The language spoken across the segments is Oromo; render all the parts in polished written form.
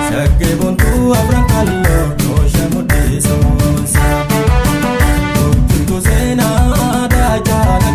Shaggee boontuu afran qalloo toosha mudhiisuunsa. Hojjetu seenaa aadaa jaalala.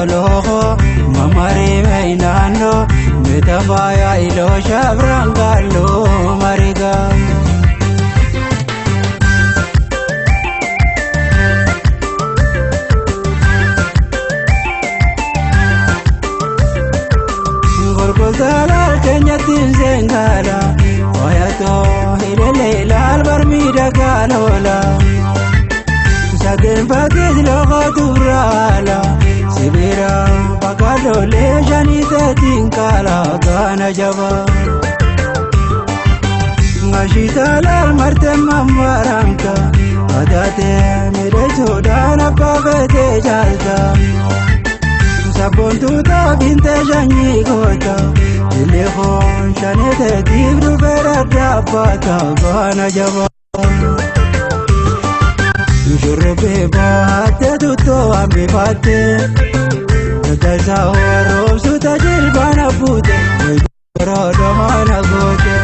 toloko mamari meinano metafaya ilo shabrangalo mariga. Gorgoltala Kenya tinzengala Oyato hilele barmida galola Saden patiz logo tubrala Sibira bakalole janite tinkala gana jaba Ngashitala marte mamaramta Adate mere sodana pavete jalta Sabontuta binte janyi gota Telefon shanete dibru berada pata gana jaba Shurbe baate tutto ambi baate Tasa horo suta jilbana pute Rodo mana gote.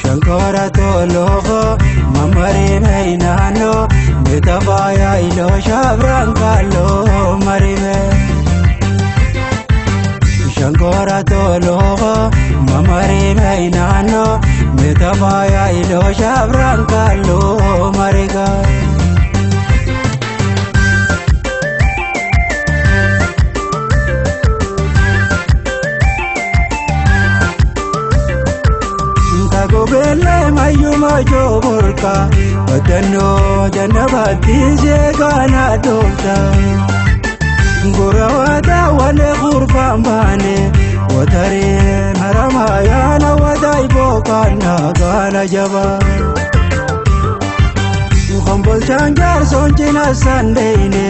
Shankara toloko mamari meinano metafaya ilo shabrangalo marime. Shankara toloko mamari meinano metafaya ilo shabrangalo mariga. Gobele mayu majo burka Badano janabati jegana dolta Gurawada wale ghurfambane Watare haramayana wadai bokana gana jaba Khombol chanjar sonchina sandeine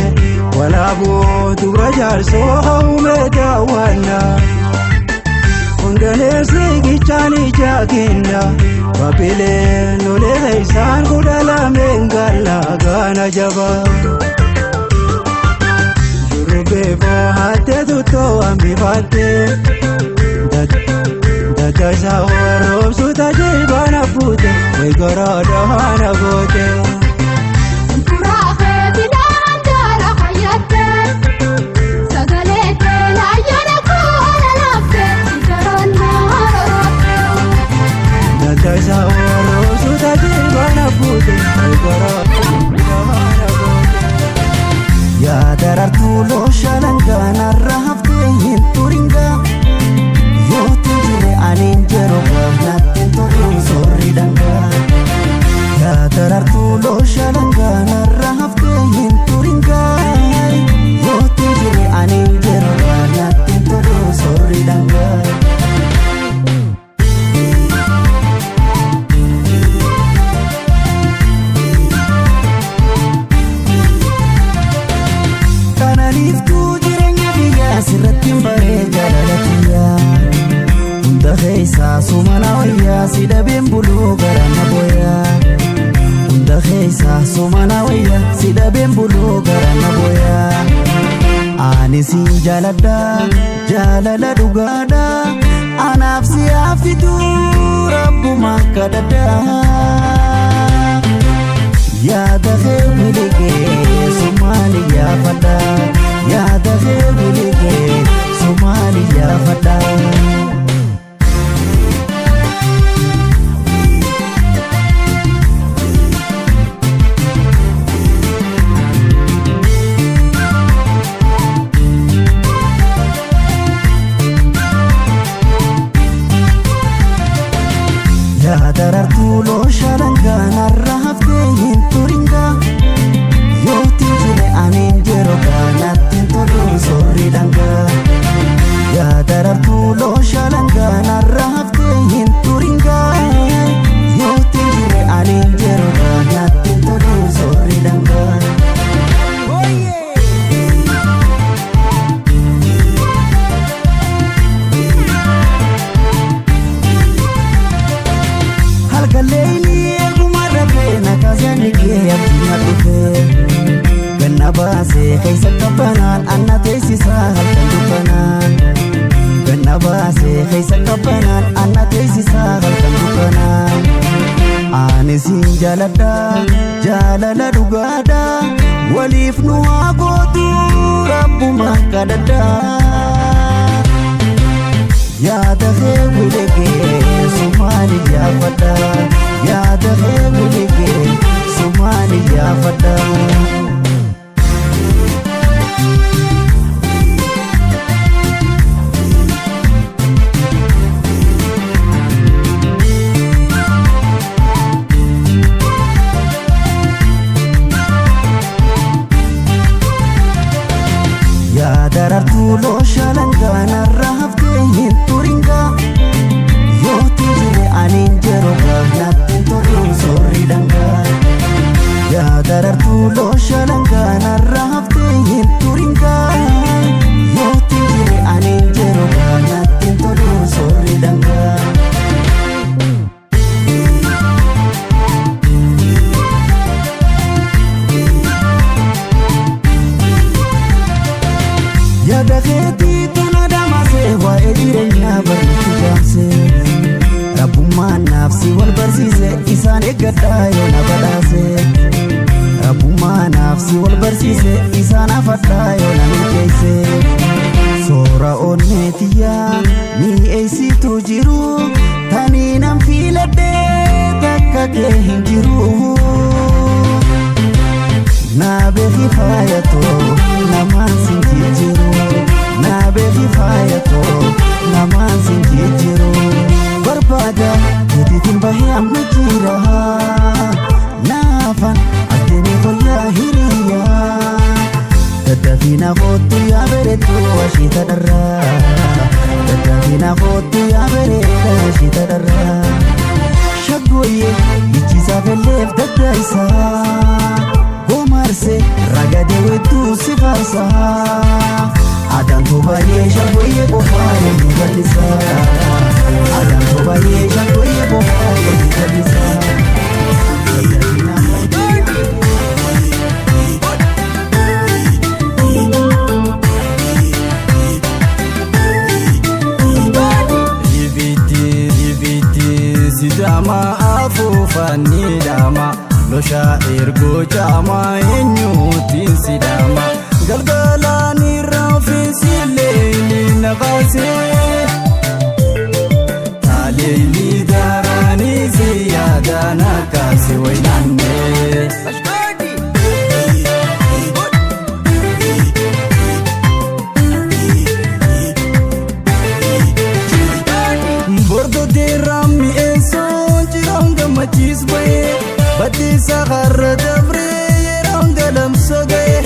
Walabu durajar sohaume dawana Undanesi gichani jaginda Babile lole isan kudala mengala gana jaba Jurbe bohate tutto ambi baate Dada sawaro suta jilbana pute Wegoro dohana gote. Yaa darartuu loosha langaanarra haftee hin turingaa Yootiin jirre aniin yeroo natti tolu soorri dhangaa. Yaa darartuu loosha langaanarra haftee hin turingaa Yootiin jirre aniin yeroo natti tolu soorri dhangaa. Kananiiftuu jireenya biyyaa sirratti hin baree jaalala kiyyaa. Hunda keessaa sumana wayyaa si dhabeen buluu gara na booyaa. Hunda keessaa sumana wayyaa si dhabeen buluu gara na booyaa. Ani siin jaaladha jaalala dhugaadha anaaf si haffituu rabbuma kadhadha. Yaada kee miliqee sumaali yaafadha. Yaada kee miliqee sumaali yaafadha. Yaa darartuu loosha langaanarra haftee hin turingaa argee abdiin na dhufee. Ganna baasee keessa qabbanaan anna teessisaa halkan dukkanaan. Ganna baasee keessa qabbanaan anna teessisaa halkan dukkanaan. Ani siin jaaladha, jaalala dhugaadha, waliif nu haa gootu rabbuma kadhadha. Yaada kee wilegee sumaan iyyaafadha, yaada kee wilegee sumaan iyyaafadha. Yaa darartuu looshalangaa, narra haftee hin turingaa, yooti jire aniin jerogaa, natti hin tolu sorri dhangaa. Yaa darartuu looshalangaa, narra haftee hin turingaa, yooti jire aniin jerogaa, natti hin tolu sorri dhangaa. Yaada keetii tuna damasee, waa'ee jireenyaa barreetti jaamsee, rabbummaan naaf si wal barsiise, isaan eeggadhaa yoo na badhaase. Rabbummaan naaf si wal barsiise, isaan afadhaa yoo na milkeesse. Soora onneetiyyaa mi'eessitu jiru, tanii nan filadhee takka kee hin jiru. Naa beeki faayatoo, namaan sin jijjiiru. Naa beeki faayatoo, namaan sin jijjiiru. Barbaada keetiitiin bahee amma jira. Naafan as deemee fayyaa hiriyaa. Daddafina kootu yaa bareedu ashiita dharraa. Daddafina kootu yaa bareeda ashiita dharraa. Shaggooyyee ijjisaa felleef dadda isaa. Goomarse ragadee wedduu si faarsaa. Aadaan too baay'ee, shaggooyyee qofaa eenyu bal'isaa. Aadaan too baay'ee, shaggooyyee qofaa eenyu bal'isaa. Daddafina. Ibiddi ibiddi sidaama, afuufaan ni dhama, losha ergoo caama, eenyuutiin sidama, galgalaan irraa ofiisillee ni naqaasee taaleelii daraanii si yaadaan akkaasi waynaannee. Bordodee mi'eessuun jiroon gammachiis ba'ee, baddiisa har'a dabree yeroon galamsoo ga'e,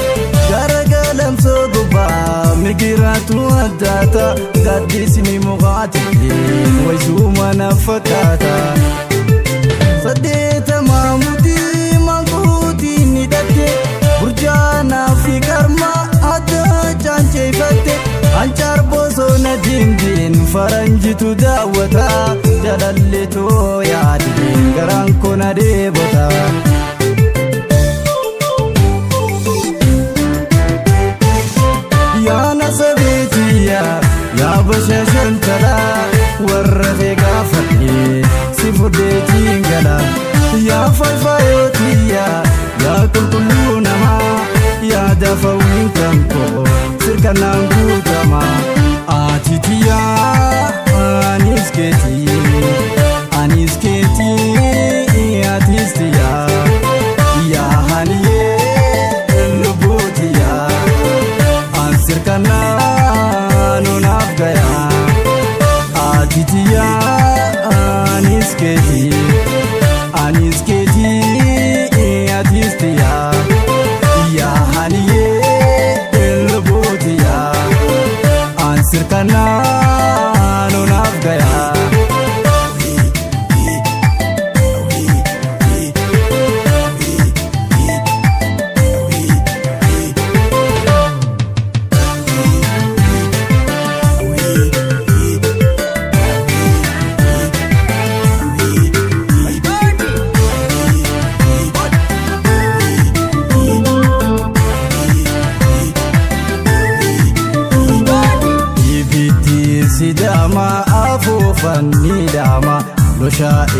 gara galamsoo gubbaa migiraatu addaata, gaaddisni mukaatiin wayisuu mana fakkaata. Saddeetamaa mudii manguutiin hidhatte, burjaanaa fi qarmaa adda caanceeffatte, ancaar bosona diimdiin faranjitu daawwata, jalalletoo yaadeen garaan kun adeebota. Yaana sabeetiyya, yaa bashashantalaa, warra kee gaafadhee si fudheetiin gala. Yaa fayfayootiyya, yaa qulqulluu namaa, yaada fawwiin kan koo sirkanaan guutama. Atitiyyaa, anis keetii, anis keetii, atis tiyyaa, yaa haniyee lubbuutiyyaa. An sirkanaa nunaaf gayaa, atitiyyaa, anis keetii, anis keetii, atis tiyyaa, yaa haniyee lubbuutiyyaa. An sirkanaa nunaaf gayaa.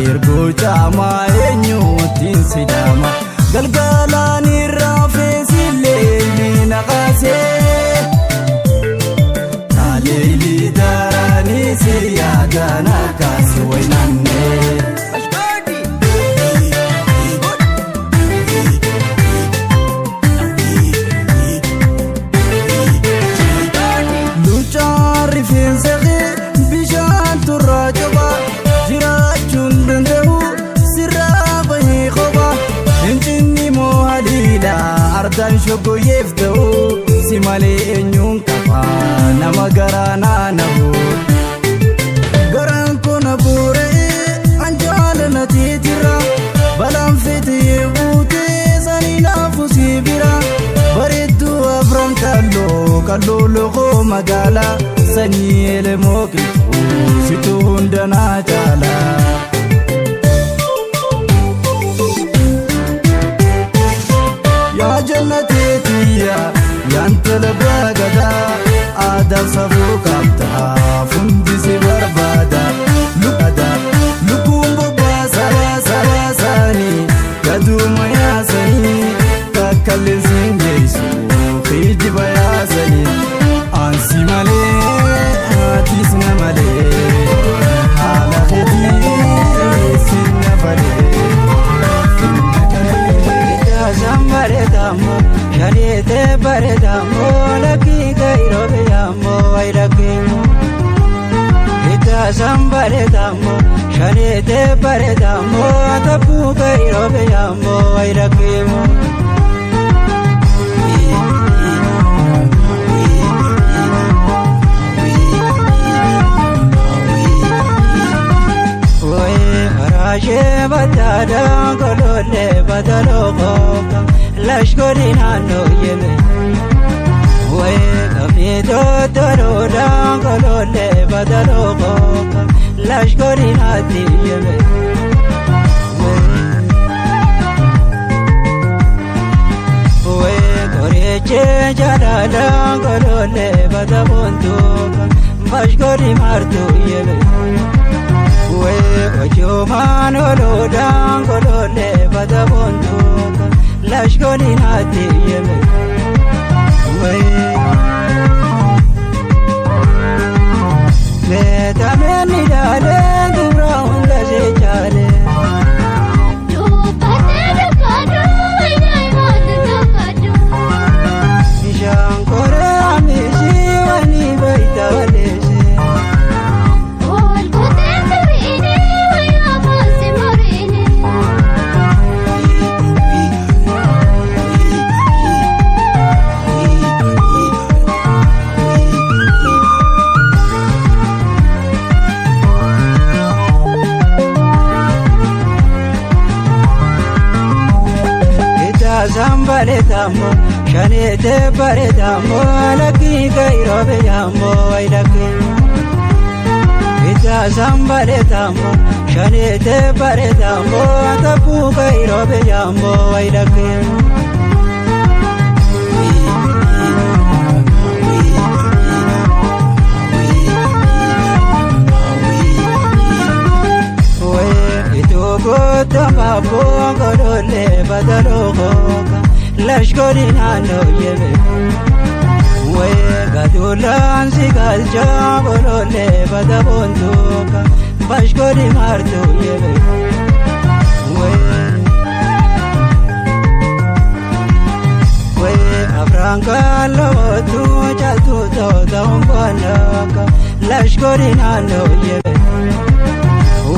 Ergoo caamaa eenyuutiin sidaama galgalaan irraa feesillee naqaasee taaleelii daraanii si yaadaan akkaasi waynannee. Luuccaan rifeensa kee bishaan turraa coba jiraachuun danda'u sirraa bahee qoba hincinni moo haliila ardaan shoggoyyeef ta'u si malee eenyuun qaba nama garaa naanahu. Garaan kun abuuree anjaalala teetira balaan feetee buutee sanii naafu si bira bareedduu afran kalloo kalloo loqoo magaalaa sanyii elemoo qilxuu situ hundanaa caala. Yaa jannateetiyya yaantala baagadaa aadaaf safuu qabdaa fundi si barbaada lukada lukkuun bobbaasa baasaanii gaduuma yaasanii kakkalleen siin geessu fiijiba yaasanii ansi malee atis na malee haala keetii sinna falee. Itaasan bareedamoo shaniitee bareedamoo lakkii kairoo biyyaammoo wayilakkee. Itaasan bareedamoo shaniitee bareedamoo tabbuu kairoo biyyaammoo wayilakkee. Wayii bataadhaan golollee bataloo kooka lashkoori naannoo yeme. Wayii qabni tottoluudhaan golollee bataloo kooka lashkoori naatti yeme. Wayii qorichi jalalaan golollee bataboontuuka bashkoori martuu yeme. Wee ojumaan oloodhaan golollee bataboontuuka lashkooni naatti yeme. Wee meetameen ilaalee dubra hunda seechaalee. Bishaan koree amisii wani baay'ata waleessee. Itaasan bareedamoo shaneetee bareedamoo lakkii kairoo biyyaammoo wayilakkee. Itaasan bareedamoo shaneetee bareedamoo tabbuu kairoo biyyaammoo wayilakkee. Goota golollee bataloo kooka lashkoori naannoo yeme. Wayii gaduulaan si galchaa golollee bataboontuuka bashkoori martuu yeme. Wayii afran kalootu caaltuu ta'uu humboonooka lashkoori naannoo yeme.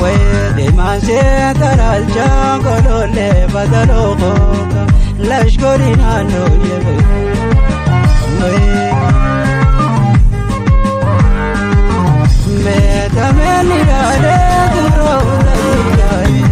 Wayii deemaan seetaraalcha golollee bataloo kooka lashkoori naannoo yeme. Meetameen ilaalee duroo ta'ee.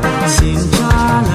Jaalala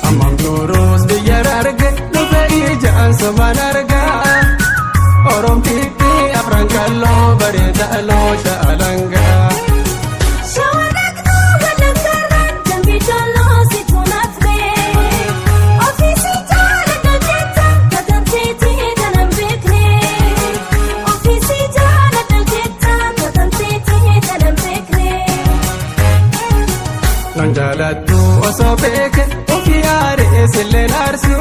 Ammam turuus biyya arge dhufe ijaan sobaan argaa. Oromtiitti afran kalloo bareeda loosha alangaa. Nan jaalattu osoo beeke ofii aaree silleen aarsu.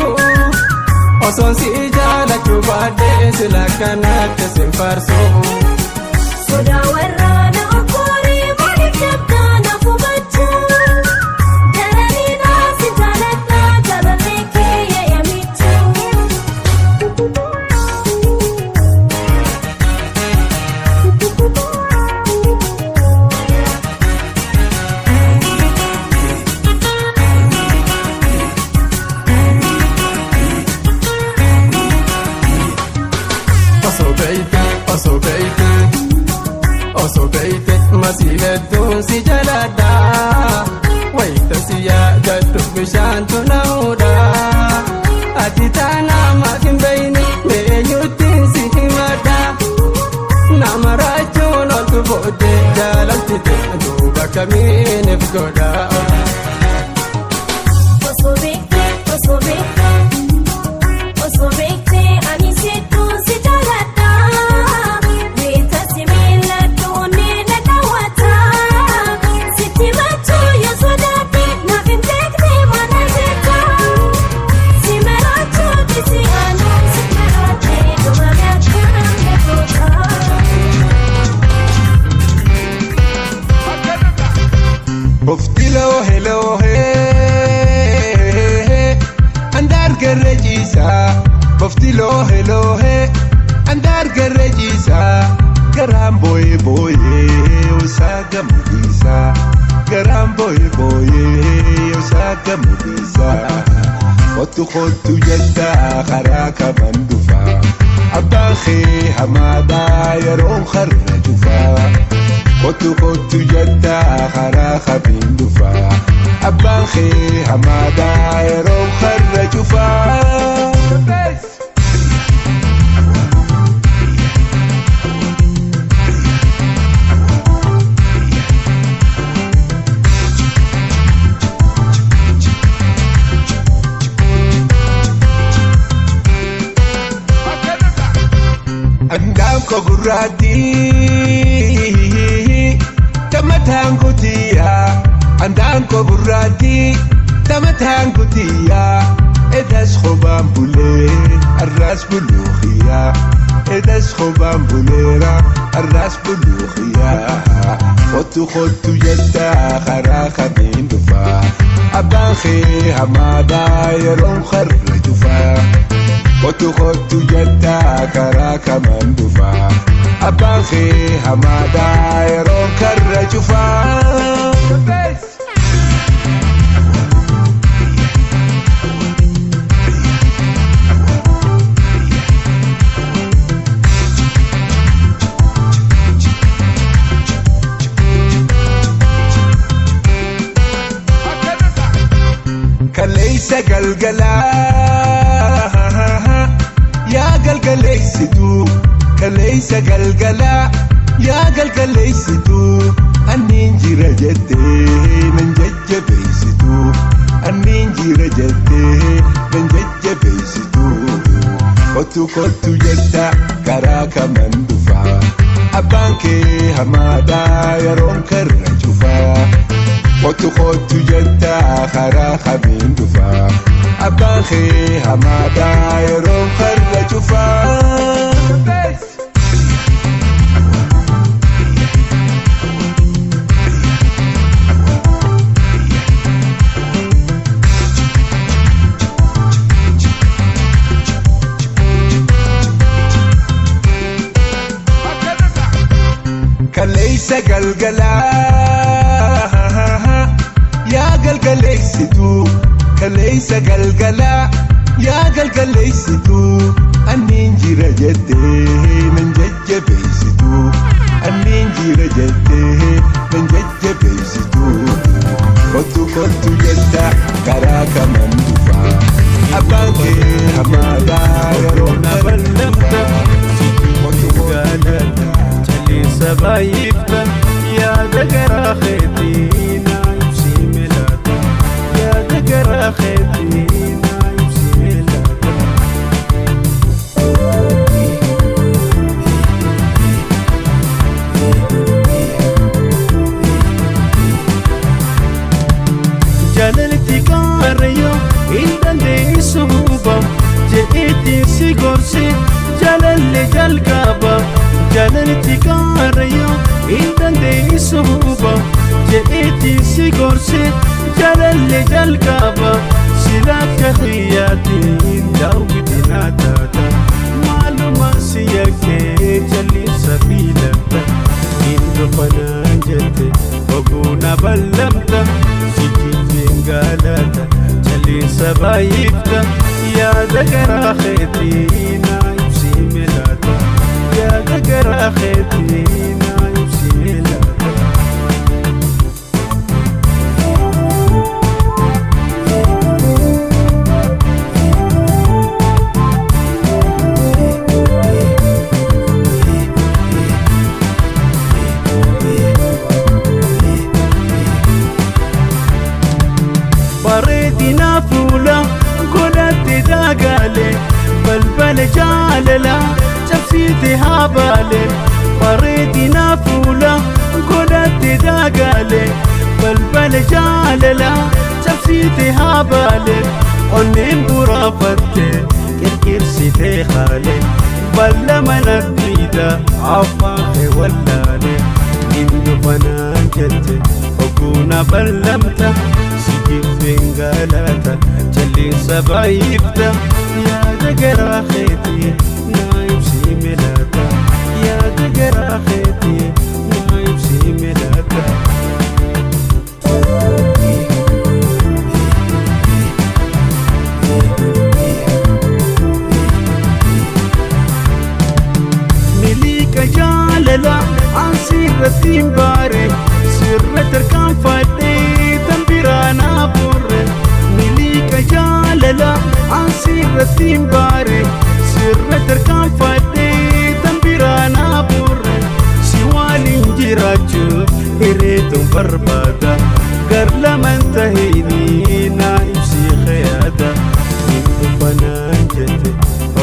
Osoon si jaalachuu baadhee sila kanatti sin faarsu. Sodaa warraana okkorii maaliif dabdaan hubachuu? Daranii naasi jaaladhaa jaalallee kee yaamichuu. Osoo beeyte osoo beeyte osoo beeyte masii hedduun si jaaladha. Wayita si yaadadhu bishaantu na hudha. Ati taanaa maaf hin beeyne mee eenyuttiin si himadha. Nama raachuun oltu booddee jaalalti ta'e duuba kamiiniif godha. Osoo beektee osoo beektee osoo beektee ani sidduu si jaaladha. Beekta si miiladhu onnee na daawwata. Sitti machuu yoo sodaate naaf hin beekne mana jecha. Si maraachuu dhisi aanuu si maraatee dhumame akkam na goota. Bofti loohe loohe andaar garree ciisaa. Bofti loohe loohe andaar garree ciisaa. Garaan booyee booyee osaa gamuudhiisaa. Garaan booyee booyee osaa gamuudhiisaa. Kottu kottu jettaa karaa kaman dhufaa. Abbaan kee hamaadhaa yeroon karra cufaa. Kottu kottu jettaa karaa kamiin dhufaa. Abbaan kee hamaadhaa yeroo karra cufaa. Andaanko gurraattii tamataan kutiyyaa. Andaanko gurraattii tamataan kutiyyaa. Edas khobaan bulee arraas buluuqiyyaa. Edas khobaan buleera arraas buluuqiyyaa. Kottu kottu jettaa karaa kamiin dhufaa. Abbaan kee hamaadhaa yeroon karra cufaa. Kottu kottu jettaa karaa kaman dhufaa. Abbaan kee hamaadhaa yeroo karra cufaa. Kaleessa galgalaa yaa galgaleessituu. Kaleessa galgalaa yaa galgaleessituu. Anniin jira jettee nan jajjabeessituu. Anniin jira jettee nan jajjabeessituu. Kottu kottu jettaa karaa kaman dhufaa. Abbaan kee hamaadhaa yeroon karra cufaa. Kottu kottu jettaa karaa kamiin dhufaa. Abbaan kee hamaadhaa yeroo karra cufaa. Kaleessa galgalaa yaa galgaleessituu. Kaleessa galgalaa yaa galgaleessituu. Anniin jira jettee. Jedheetiin si gorse jaalalli jalqaba jaalalti gaarayyoo hin dandeessu huba. Jedheetiin si gorse jaalalli jalqaba sila akka xiyyaatiin daawwiti naa taata. Maaluma si yakkee jalliisa fiilatta hin dhufanaan jette oguu na ballamta si jibbiin gaalata jalliisa baay'ifta yaada garaa keetii naa ibsii milaata yaada garaa keetii naa ibsii milaata. Bareedina fuula godhatte daagaale balbala jaalala cabsiite haa baale. Bareedina fuula godhatte daagaale balbala jaalala cabsiite haa baale. Onneen buraafatte qirqirsitee haale balla mana diida afaan kee wallaale. Hin dhufanaan jette oguu na ballamta si jibbeen galata jalliinsa baay'ifta yaada garaa keetii naa ibsii milaata yaada garaa keetii naa ibsii milaata. Miliqa jaalala an sirratti hin baare sirra tarkaanfadhee tan biraa naa burre. Miliqa jaalala an sirratti hin baare sirra tarkaanfadhee tan biraa naa burre. Si waliin jiraachuuf hireetuun barbaada gar laman tahinii naa ibsii khiyaada. Hin dhufanaan jette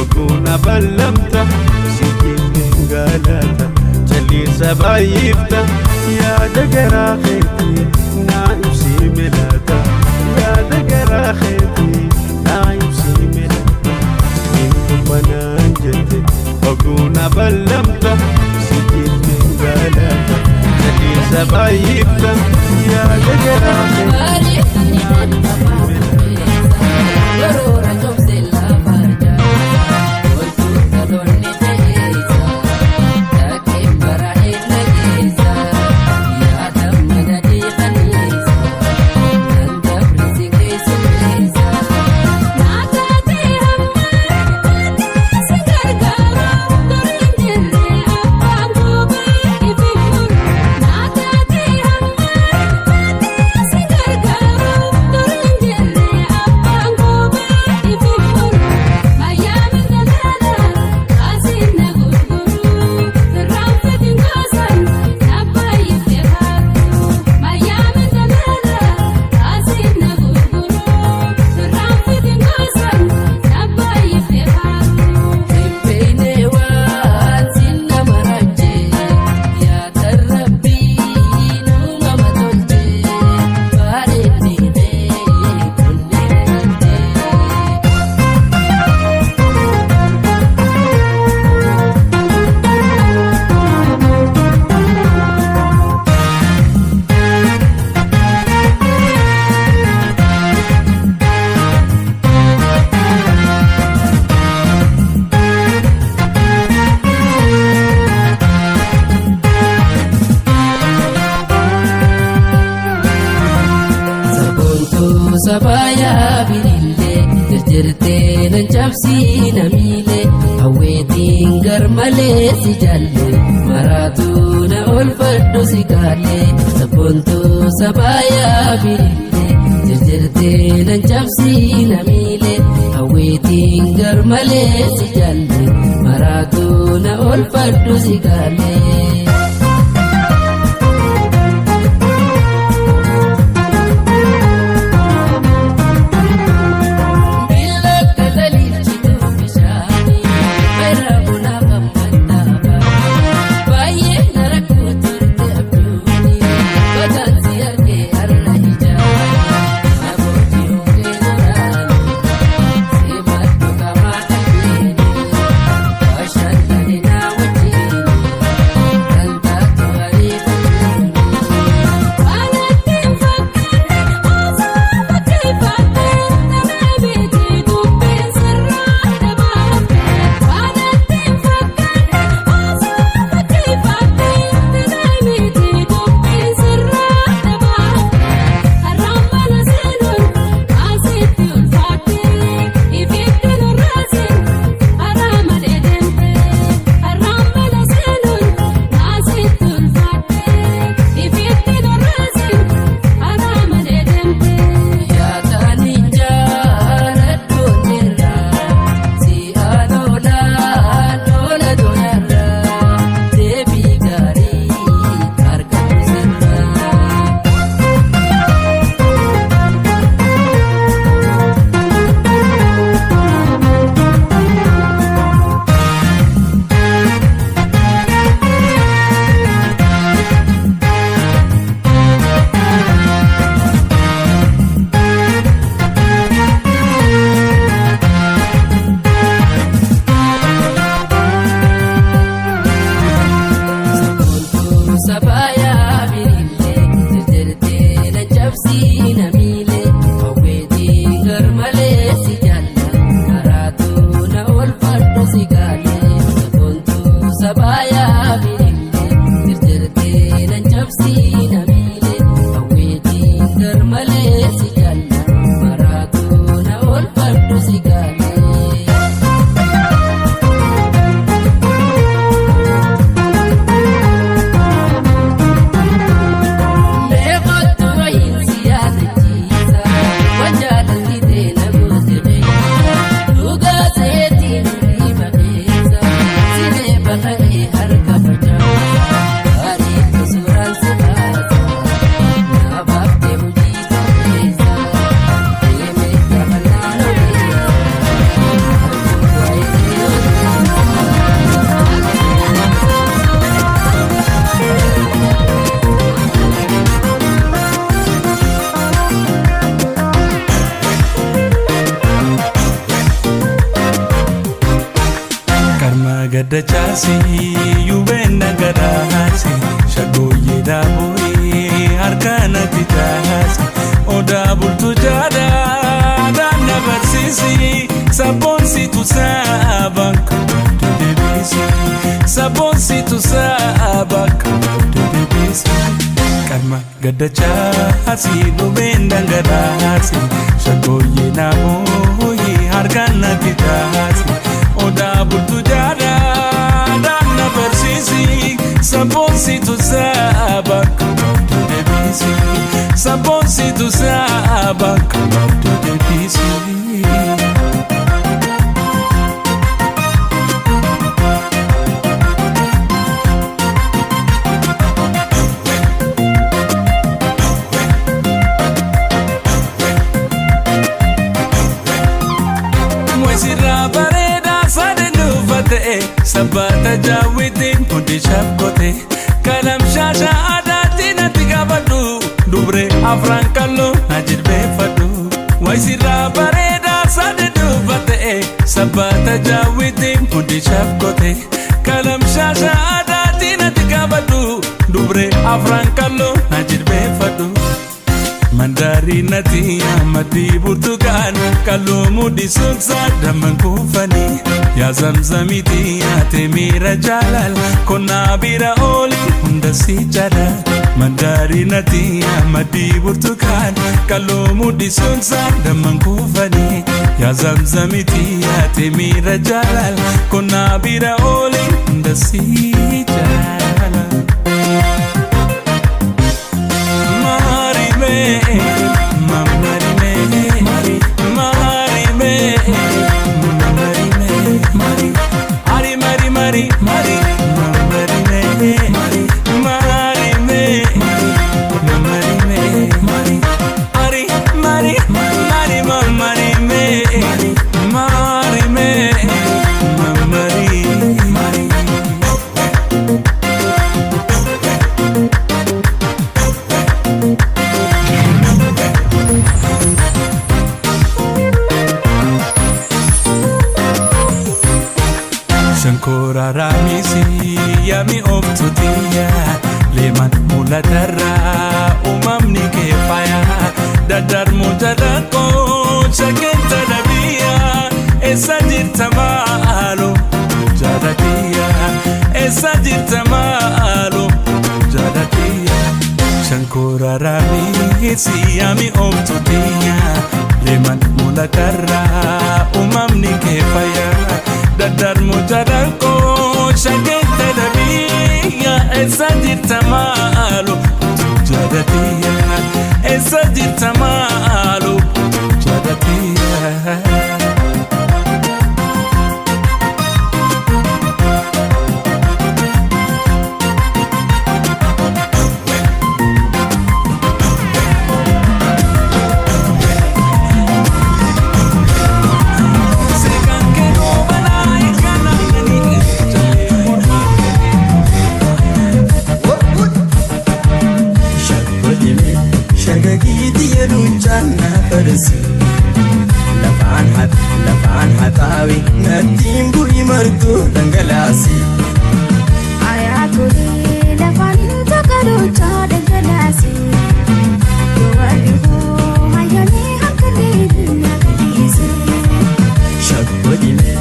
oguu na ballamta si jibbeen galata jalliisa baay'ifta yaada garaa keetii naa ibsii milaata yaada garaa keetii naa ibsii milaata. Hin dhufanaan jette oguu na ballamta si jibbeen galata jalliisa baay'ifta yaada garaa keetii naa ibsii milaata. Sabayaa birillee jirjirtee nan cabsii namiilee hawweetiin gar malee si jaalle maraatu na oolfadhu si kaalle. Sabboontuu sabayaa birillee jirjirtee nan cabsii namiilee hawweetiin gar malee si jaalle maraatu na oolfadhu si kaalle. Gaddachaasi yubeen dhangalaasi shaggooyyee daabooyee harka natti taasi odaa bultu jaadaa daanna barsiisi sabboonsitu saaba kababdu deebisi sabboonsitu saaba kababdu deebisi. Qalma gaddachaasi dhubeen dhangalaasi shaggooyyee daabooyee harka natti taasi odaa bultu jaadaa daanna barsiisi sabboonsitu saaba kababdu deebisi sabboonsitu saaba kababdu deebisi. Sirraa bareedaa sadeen dhuunfatee sabbaata jaawwitiin hundi shakkote kalam shaasha aadaatti natti qabadhu dubree afran kalloo na jilbeeffadhu. Sirraa bareedaa sadeen dhuunfatee sabbaata jaawwitiin hundi shakkote kalam shaasha aadaatti natti qabadhu dubree afran kalloo na jilbeeffadhu. Mandarinati amadii burtukaan kalloo mudhi suuksaa damman kuufanii yaa zamzamiti yaate miira jaalal konnaa bira ooli hunda si jala. Mandarinati amadii burtukaan kalloo mudhi suuksaa damman kuufanii yaa zamzamiti yaate miira jaalal konnaa bira ooli hunda si jala. Marime, marime, marime, marime, mari, mari, mari, mari, marime, marime, marime, mari, mari, mari, marime, marime, mari, mari. Shankora raamisi yaami ooftuutiya leeman mul'atarraa uumamni kee faaya daddarmu jalaqoo shakkenta dhabiya eessa jirta maalo jaalatiya eessa jirta maalo jaalatiya. Shankora raamisi yaami ooftuutiya leeman mul'atarraa uumamni kee faaya daddarmu jalaqoo shakkenta dhabiya eessa jirta maalo jaalatiya eessa jirta maalo jaalatiya. Shaggagiitti yeluunchaan na fadhasi. Lafaan haxaawi nattiin bu'i martuu dhangalaasi. Ayyaatolee lafaan tokkoluchaa dhangalaase. Yoo warri hoo hayyamee harka leelina gadhiise. Shaggodime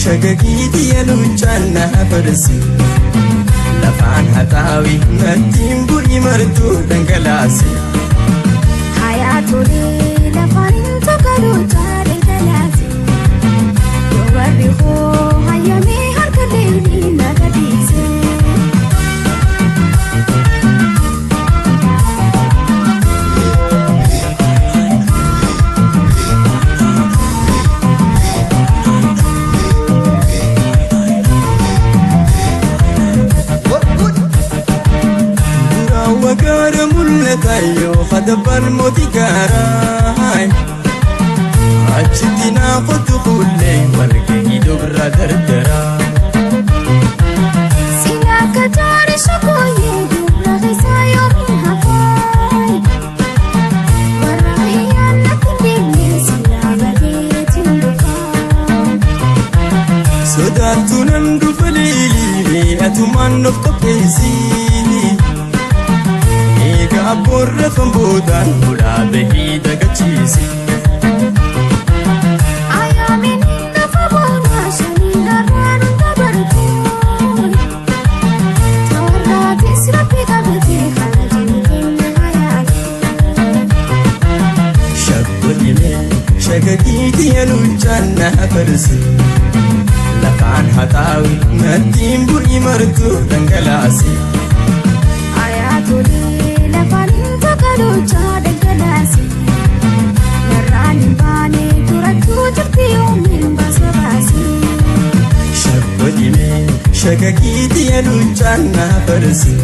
shaggagiitti yeluunchaan na fadhasi. Lafaan haxaawi nattiin bu'i martuu dhangalaasi. Ayyaatolee lafaan tokkoluchaa dhangalaase. Yoo warri hoo hayyamee harka leelina gadhiise. Duraawwa gaara mul'ata yoo hadabbaan mootii gaaraa. Achitti naa qotu kullee walgahii dubra dardaraa. Sila kataari shakoyee dubra keessaa yoomiin hafaa. Warra ayyaana kunneen silaa bareetiin dhufaa. Sodaattu nan dhufa leelii atumaan of qopheessi. Egaa abboorra famboodaan fuudhaa bahii dagachiisi. Ayyaamiin lafa boonaa shaniin darraan dabartu. Tawarraatis rabbi qabatee kana jiru keenya hayaatu. Shaggolime shagagiiti yaluunchaan na farsi. Lafaan haxaawi nattiin bu'ii martu dhangalaasi. Ayyaatolee lafaan takaluuchaa dhangalaase. Narraan hin baane turattuu jirti yoomiin baasa baase. Shaggolime shagagiiti yaluunchaan na farsi.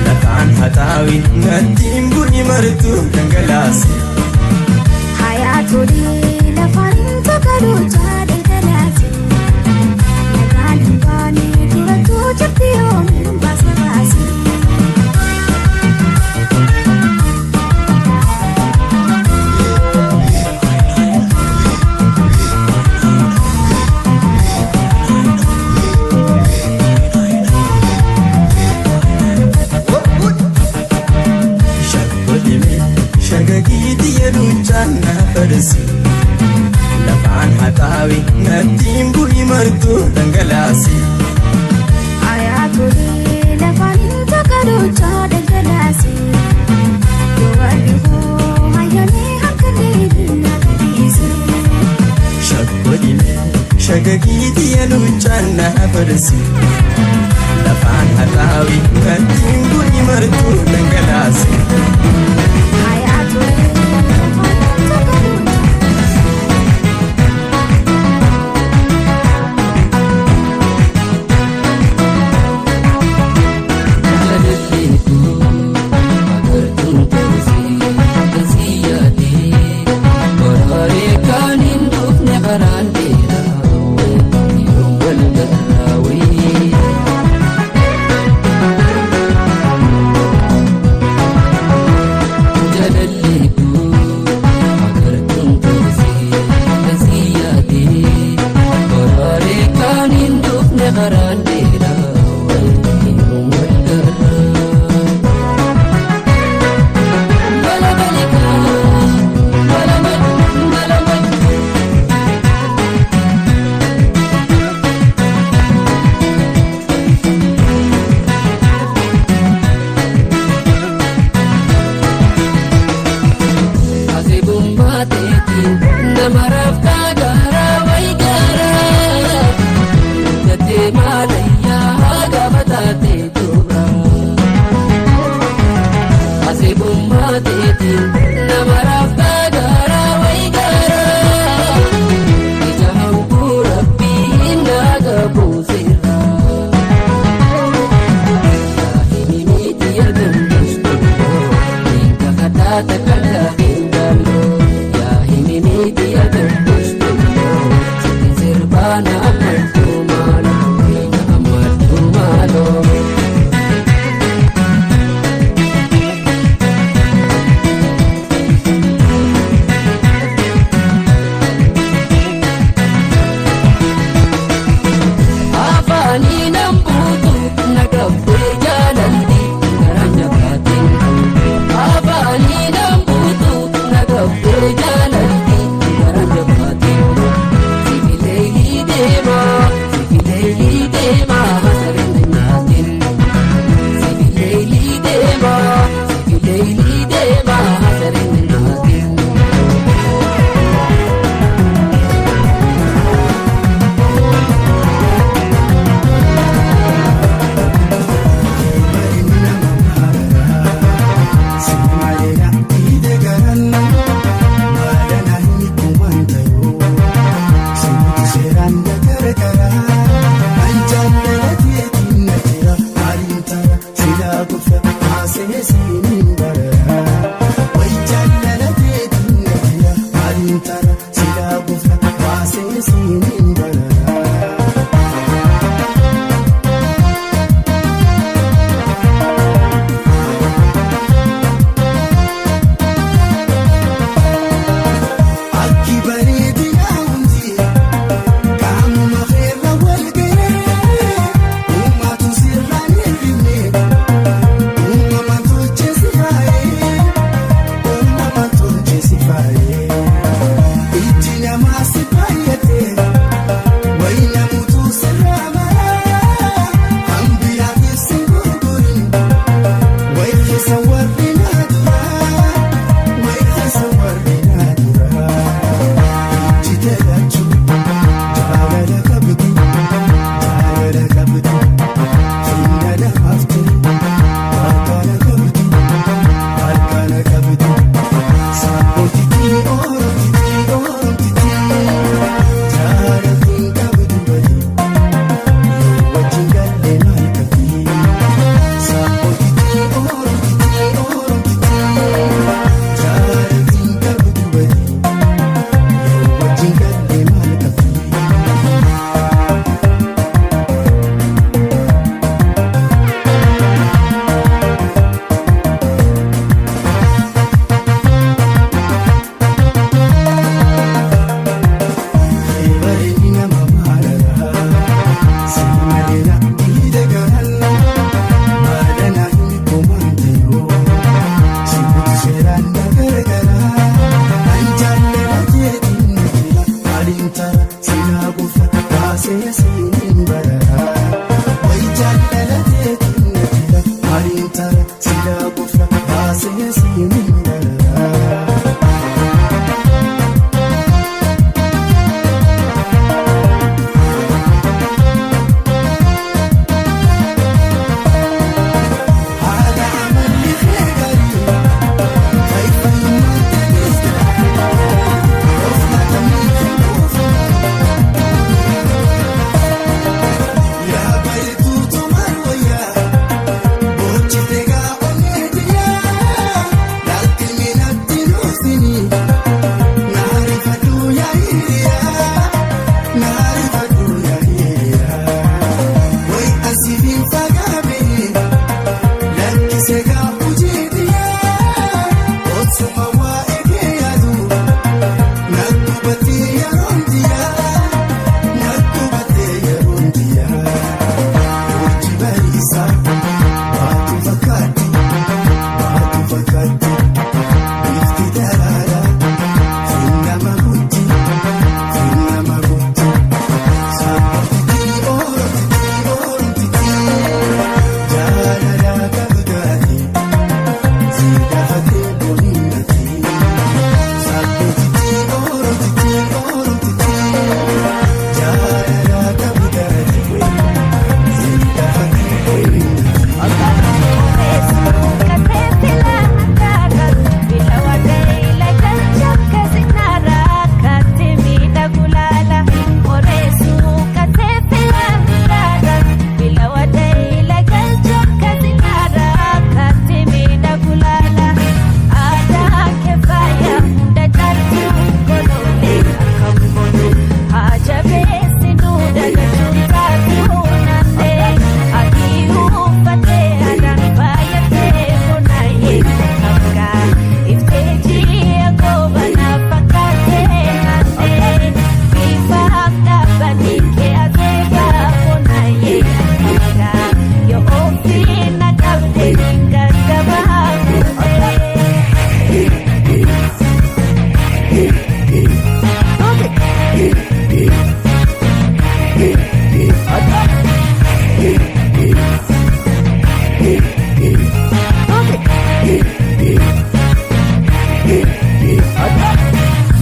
Lafaan haxaawi nattiin bu'ii martu dhangalaasi. Ayyaatolee lafaan takaluuchaa dhangalaase. Narraan hin baane turattuu jirti yoomiin baasa baase. Shaggolime shagagiiti yaluunchaan na farsi. Lafaan haxaawi nattiin bu'ii martu dhangalaasi. Ayyaatolee lafaan takaluuchaa dhangalaase. Yoo warri hoo hayyamee harka leelii na gadhiise. Shaggolime shagagiiti yaluunchaan na farsi. Lafaan haxaawi nattiin bu'ii martu dhangalaasi. Ayyaatolee lafaan takaluuchaa.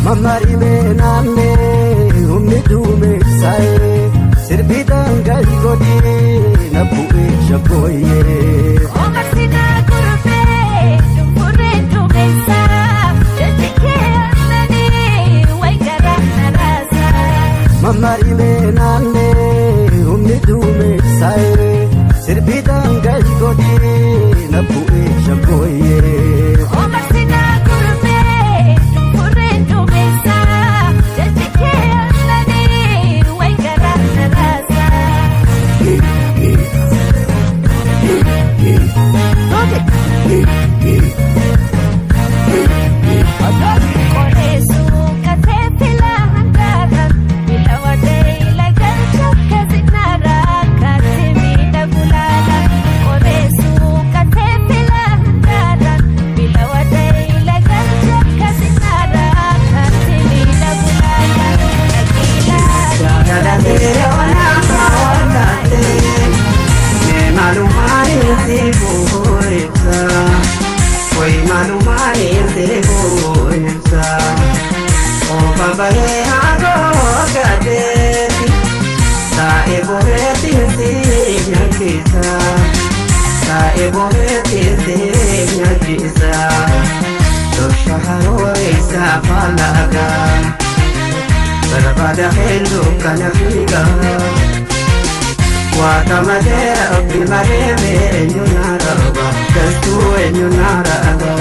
Mammarimee naannee humni duumessaa'ee sirbiidhaan gadi godhee na bu'ee shaggooyyee. Omarsinaa gurbee dumburree duumessaa jechi kee aannanii wayi garaa na raasaa. Mammarimee naannee humni duumessaa'ee sirbiidhaan gadi godhee na bu'ee shaggooyyee. Omarsinaa gurbee dumburree duumessaa. Saa'e boheetiin si nyaachisa. Saa'e boheetiin si nyaachisa. Dosha harooreessa faallaagaa. Barbaada hedduu kana fiigaa. Waaqa malee rabbi malee eenyu na raba galtuu eenyu na raba.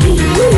Thank you.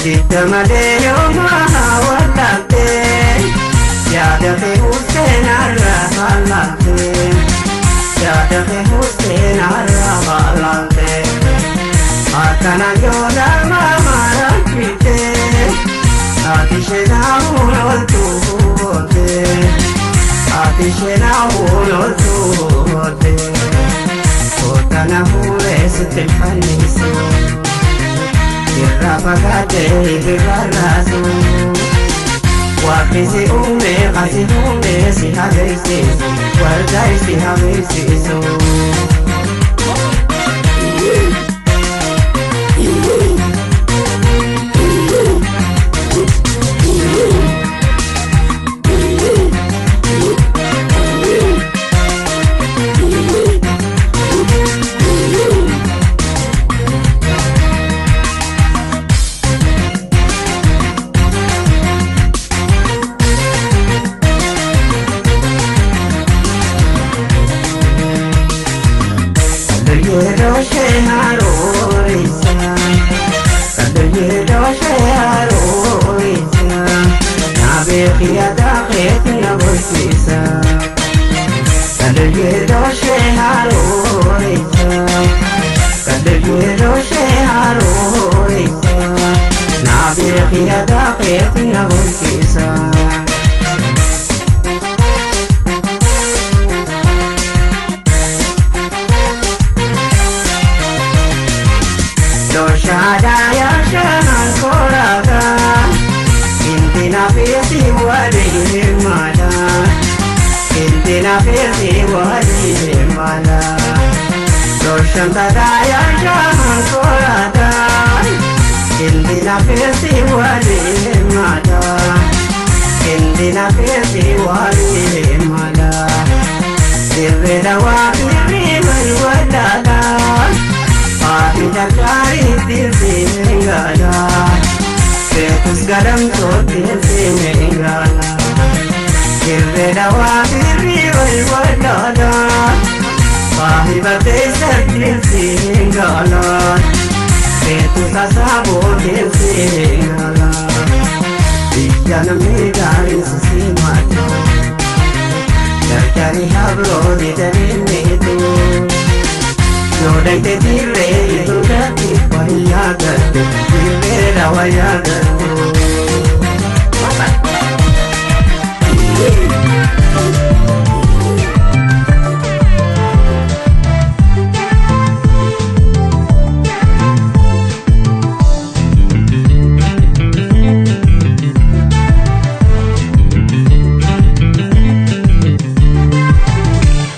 Jidda malee yoomaa wallaalte yaada kee Hussein arraa haalaalte yaada kee Hussein arraa haalaalte akkana yoo nama maraachite ati ishee ooltu oolte ati ishee ooltu oolte kootana fuulee sitti fannisu. Irraa fagaatee irraa raasu. Waaqni si uume asi uume si habeeksisu waldaa si habeeksisu. Yeroo ishee harooressa yeroo ishee harooressa na beeki yaada keetti na barsiisa. Yeroo ishee harooressa yeroo ishee harooressa na beeki yaada keetti na barsiisa. Doshaadhaa shanan koraadhaa Intina feesi walii mala Intina feesi walii mala Doshantadaa shanan koraadhaa Intina feesi walii mala Intina feesi walii mala Dirree dawaa dirree wal walaalaa Ati jalqaari dirree Beekus gadamtoo dirree gaala. Dirree dawaa dirree wal walaalaa. Saahiba keessa dirree gaala. Beekus asaaboo dirree gaala. Biyya namni gaariin sisimaatu. Dargari habroo didanii miitu. Yoodayte dirree duudatti wayyaa galte dirreedha wayyaa galte.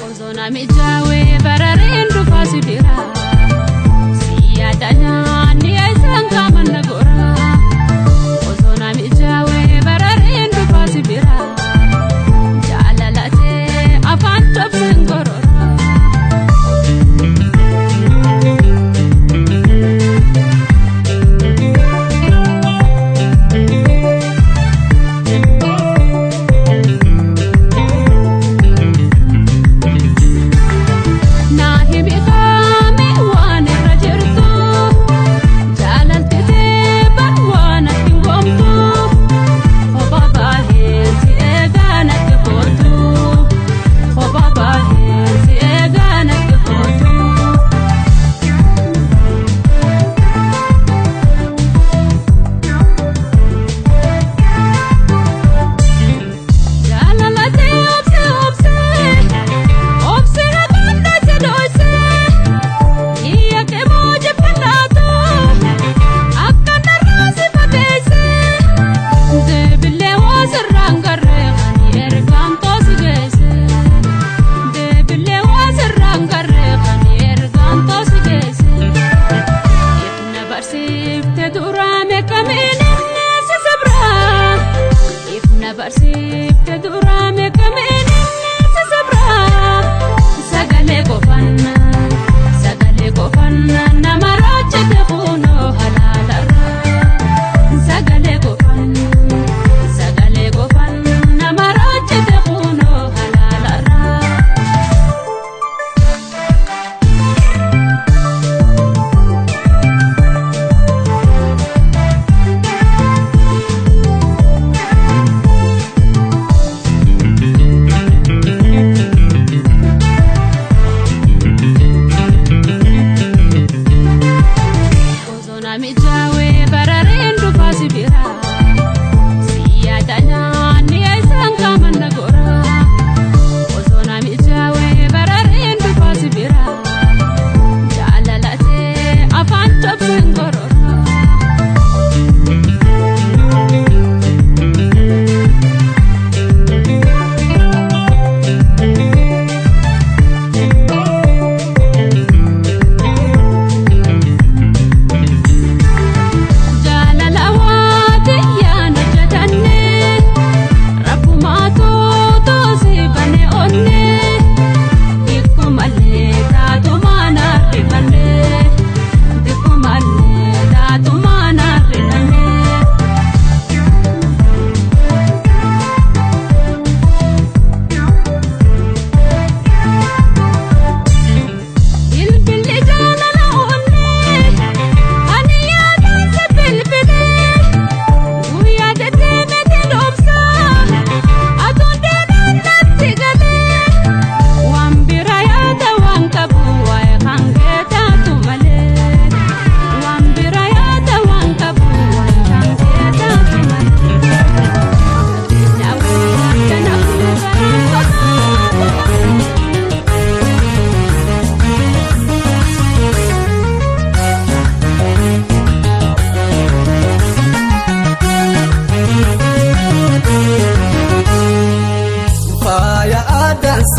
Osoo namichaawee barareen dhufaa si bira. Si yaada nyaanni isaan qaaman na gora.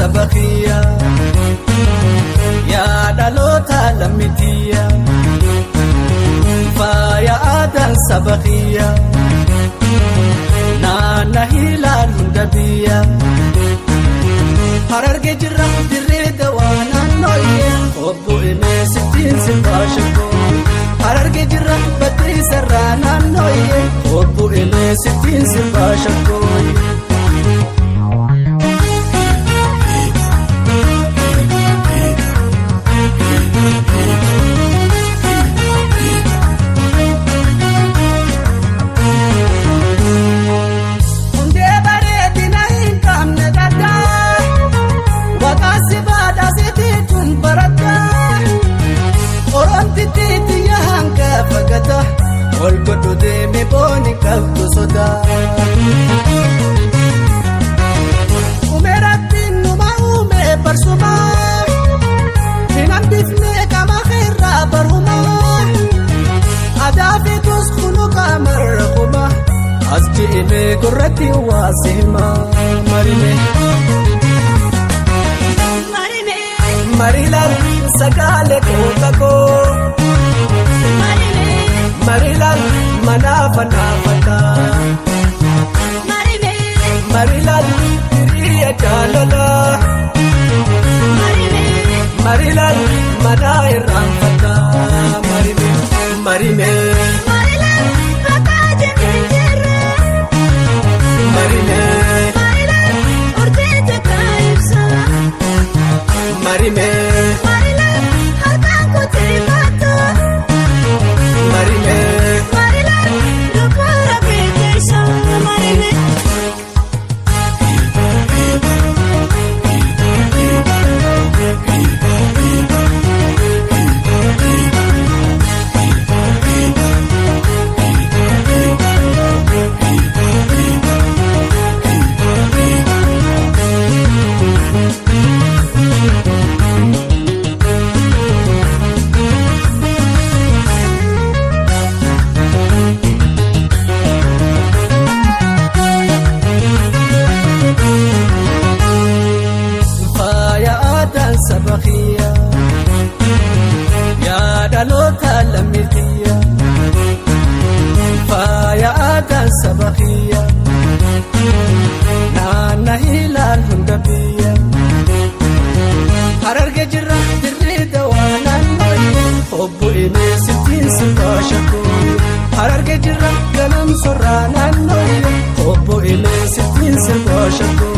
saba kiyya yaa dhaloota lammitiyya faaya aadaan saba kiyya naanna hiilaan hunda biyya Hararge jirra dirree dawaa naannooyye obbo Emee sittiin sirbaa shakkoo Hararge jirra baddee sarraa naannooyye obbo Emee sittiin sirbaa shakkoo. Hundee bareedina hin qabne gaddaa Waqaan si badhaasitii tun baraddaa Oromtittii hanga fagata ol godhu deeme booni qabdu sodaa. Uume rabbiin numa uume barsumaa hin hambifne qaama irraa barumaa aadaa fi tus kunuqa marquma as je'ime gurratti waa sima marime. Marilaan sagale koota koo Marilaan manaafa naafata Marilaan hiriya jaalalaa Marilaan manaa irraanfata Marime marime marime marime marime. Faaya aadaan saba kiyya yaa dhaloota lammitiyya faaya aadaan saba kiyya naanna hiilaan hunda biyya Hararge jirra dirree dawaa naannooyye obbo Emee sittiin sirbaa shakkoo Hararge jirra ganam sorraa naannooyye obbo Emee sittiin sirbaa shakkoo.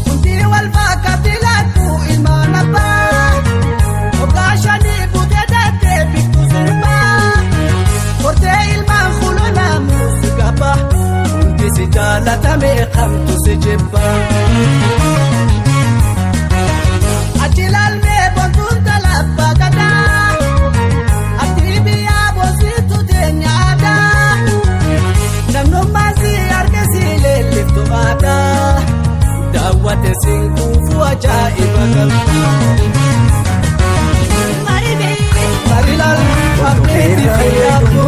Hundi wal fakkaatti laatu ilmaan abbaa Hoggaa shanii buutee daatee biftu sirbaa Hortee ilmaan kulolaa muuziqaa Hundi si jaalatame kamtu si jibbaa. Achi ilaalmee bontuun talabbaa gadaa Ati biyyaa boositu teenya aadaa Namnummaan si arge si leelliftu aadaa. Daawwate siin kuufu ajaa'iba qabda. Marilaan abdeetti fayyadu.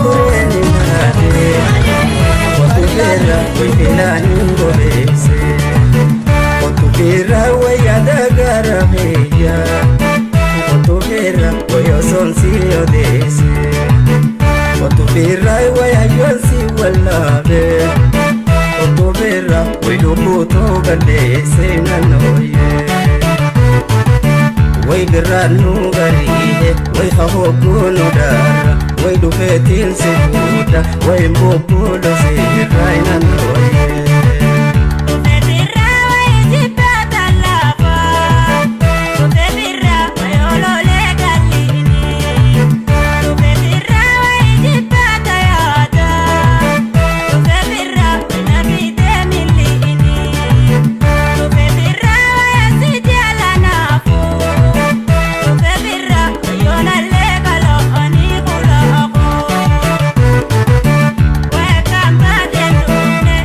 Way birraannu gariihe way hahooggoonu daarra way dhufeetiin si fuudha way mbobboolo seerraa inannooyee.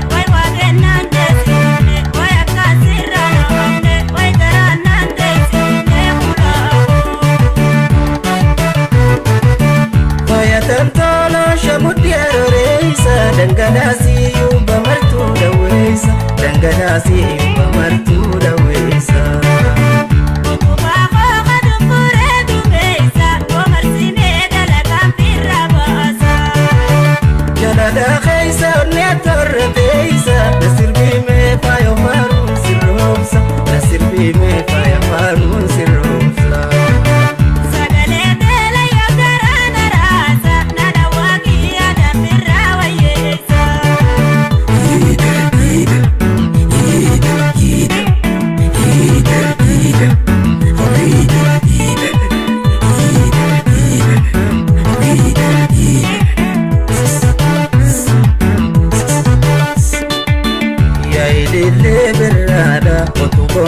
Why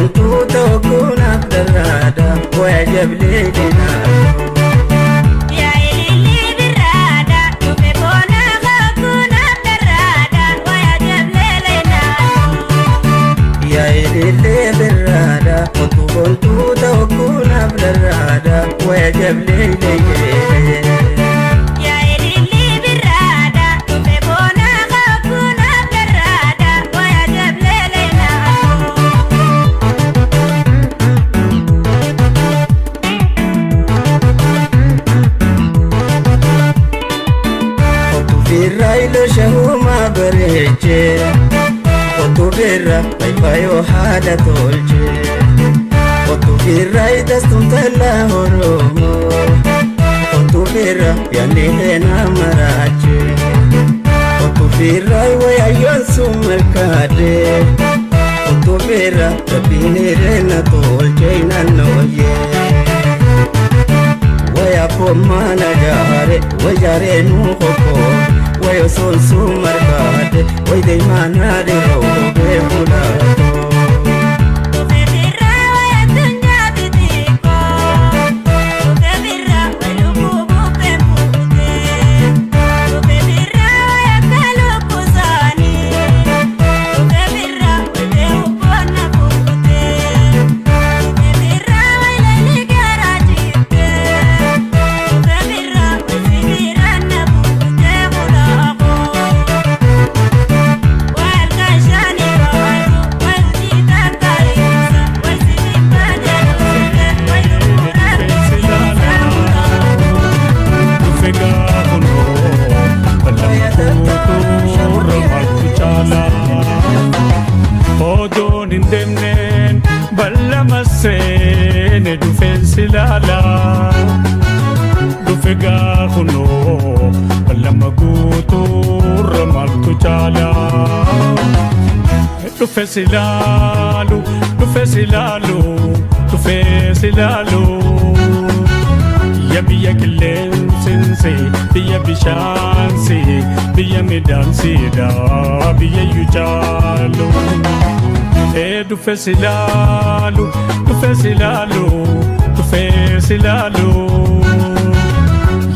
Bontuu tokko naaf darraadha waya jablee dinaatu. Yaa ilillee birraadha otuu bontuu tokko naaf darraadha waya jablee leeyyeee. Otuu birraa shahuma bareechee otuu birraa faayfaayoo haadha tolchee otuu birraa itastuun tallaa Oromoo otuu birraa yaadni heenaa maraachee otuu birraa wayayyoon sun malkaadhee otuu birraa rabbiin hireena tolchee naannooyyee. Waya pomana jaare wajare nu hoko wayo son sumar kaade way de mana de robe fulato. Odoon hin deemneen ballama seene dhufeen si ilaala. Dhufe gaafunoo ballama guutuurra maaltu caala. Dhufe si ilaalu, dhufe si ilaalu, dhufe si ilaalu. Ya biyya qilleensinsi, biyya bishaansi, biyya midhaansiidha, biyya iyyuu caalu. Ee dhufe si ilaalu, dhufe si ilaalu, dhufe si ilaalu.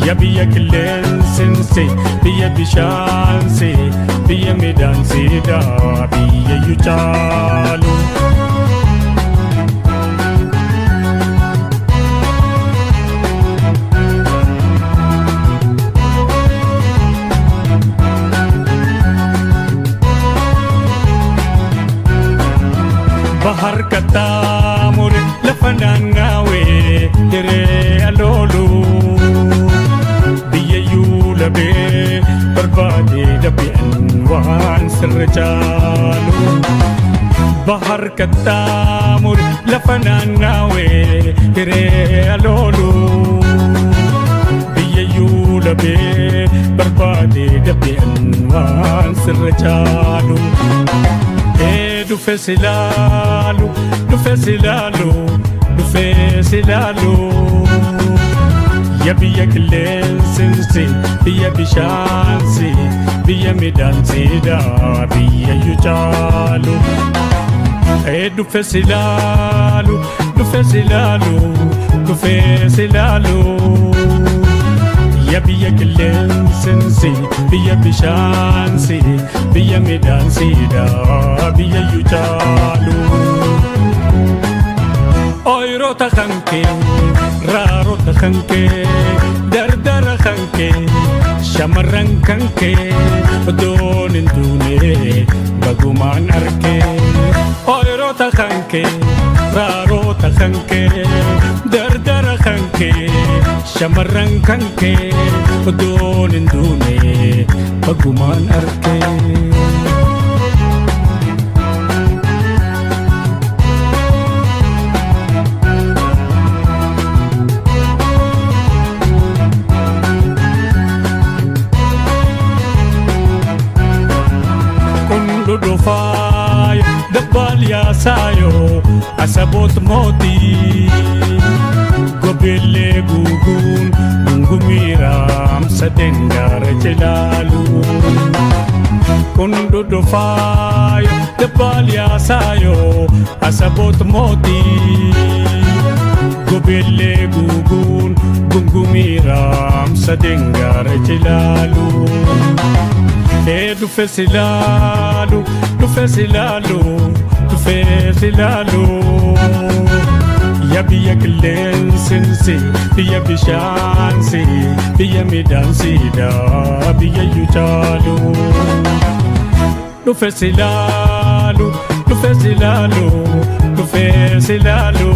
Ya biyya qilleensinsi, biyya bishaansi, biyya midhaansiidha, biyya iyyuu caalu. Bahar qaxxaamure lafa naannawee hiree aloolu biyya iyyuu labee barbaadee dhabi'an waan sirra caalu. Bahar qaxxaamure lafa naannawee hiree aloolu biyya iyyuu labee barbaadee dhabi'an waan sirra caalu. Ee dhufe si ilaalu, dhufe si ilaalu, dhufe si ilaalu. Ya biyya qilleensinsi, biyya bishaansi, biyya midhaansiidha, biyya iyyuu caalu. Ee dhufe si ilaalu, dhufe si ilaalu, dhufe si ilaalu. Ya biyya qilleensinsi, biyya bishaansi, biyya midhaansiidha, biyya iyyuu caalu. Ooyiroota kan kee, raarota kan kee, dardara kan kee, shamarran kan kee, odoon hin duune bagumaan arkee. Ooyiroota kan kee, raarota kan kee, dardara kan kee, shamarran kan kee, odoon hin duune bagumaan arkee. Kun dhudhufaay dabbaal yaasaayo asaboot mootii gobeellee guuguun gungumiiraamsa dengaara cilaalu. Kun dudufaayo dabbaal-yaasaayo asaboot mootii. Gobeellee guuguun gungumii raamsa dengaara jilaalu. Ee dhufe silaalu dhufe silaalu dhufe silaalu. Ya biyya qilleensinsi biyya bishaansi biyya midhaansiidha biyya yucaalu. Dhufe silaalu dhufe silaalu dhufe silaalu.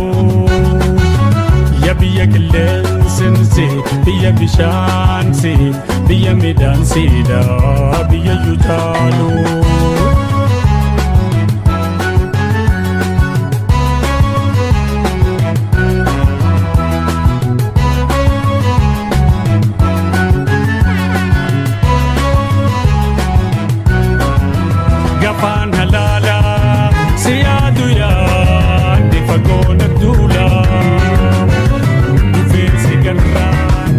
Ya biyya qilleensinsi biyya bishaansi biyya midhaansiidha biyya yucaalu. Gafaan halaalaa si yaadu yaadde fagoo na duula. Dhufee si garraan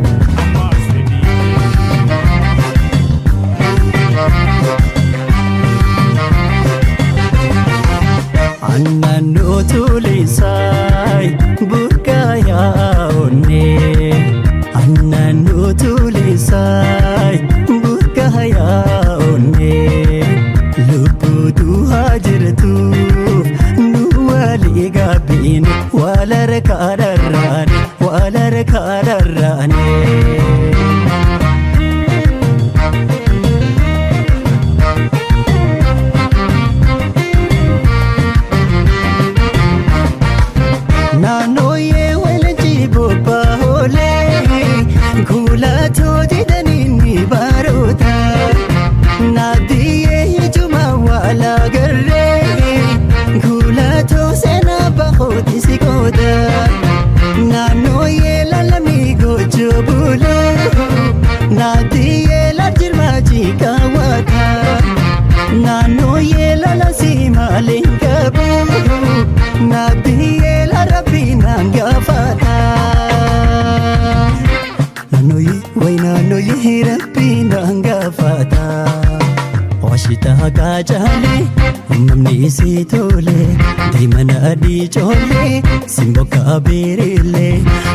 ammaas fedhii. Annannoo tulisaay burqaayaa onnee. Annannoo tulisaay burqaayaa onnee. Lubbuutu haa jirtuuf nu walii gaabbiin wal harkaa dharraane wal harkaa dharraane. Naannooyee walajjii bobba'oolee kuulatoo jedhanii ni baroota. Naaddiyyee ijuma wal agarree kuulatoo seenaa bahooti si qooda. Naannooyee lalamii gochoo bulee naaddiyyee laajirmaa jiikaawwata. Naannooyee lalasii maaliin qabu naaddiyyee larabbii naan gaafata. Naannooyee wayi naannooyee rabbii naan gaafata. Washitaa kaacaalee uumamni isii tole deemana adii coolee simboo beereelee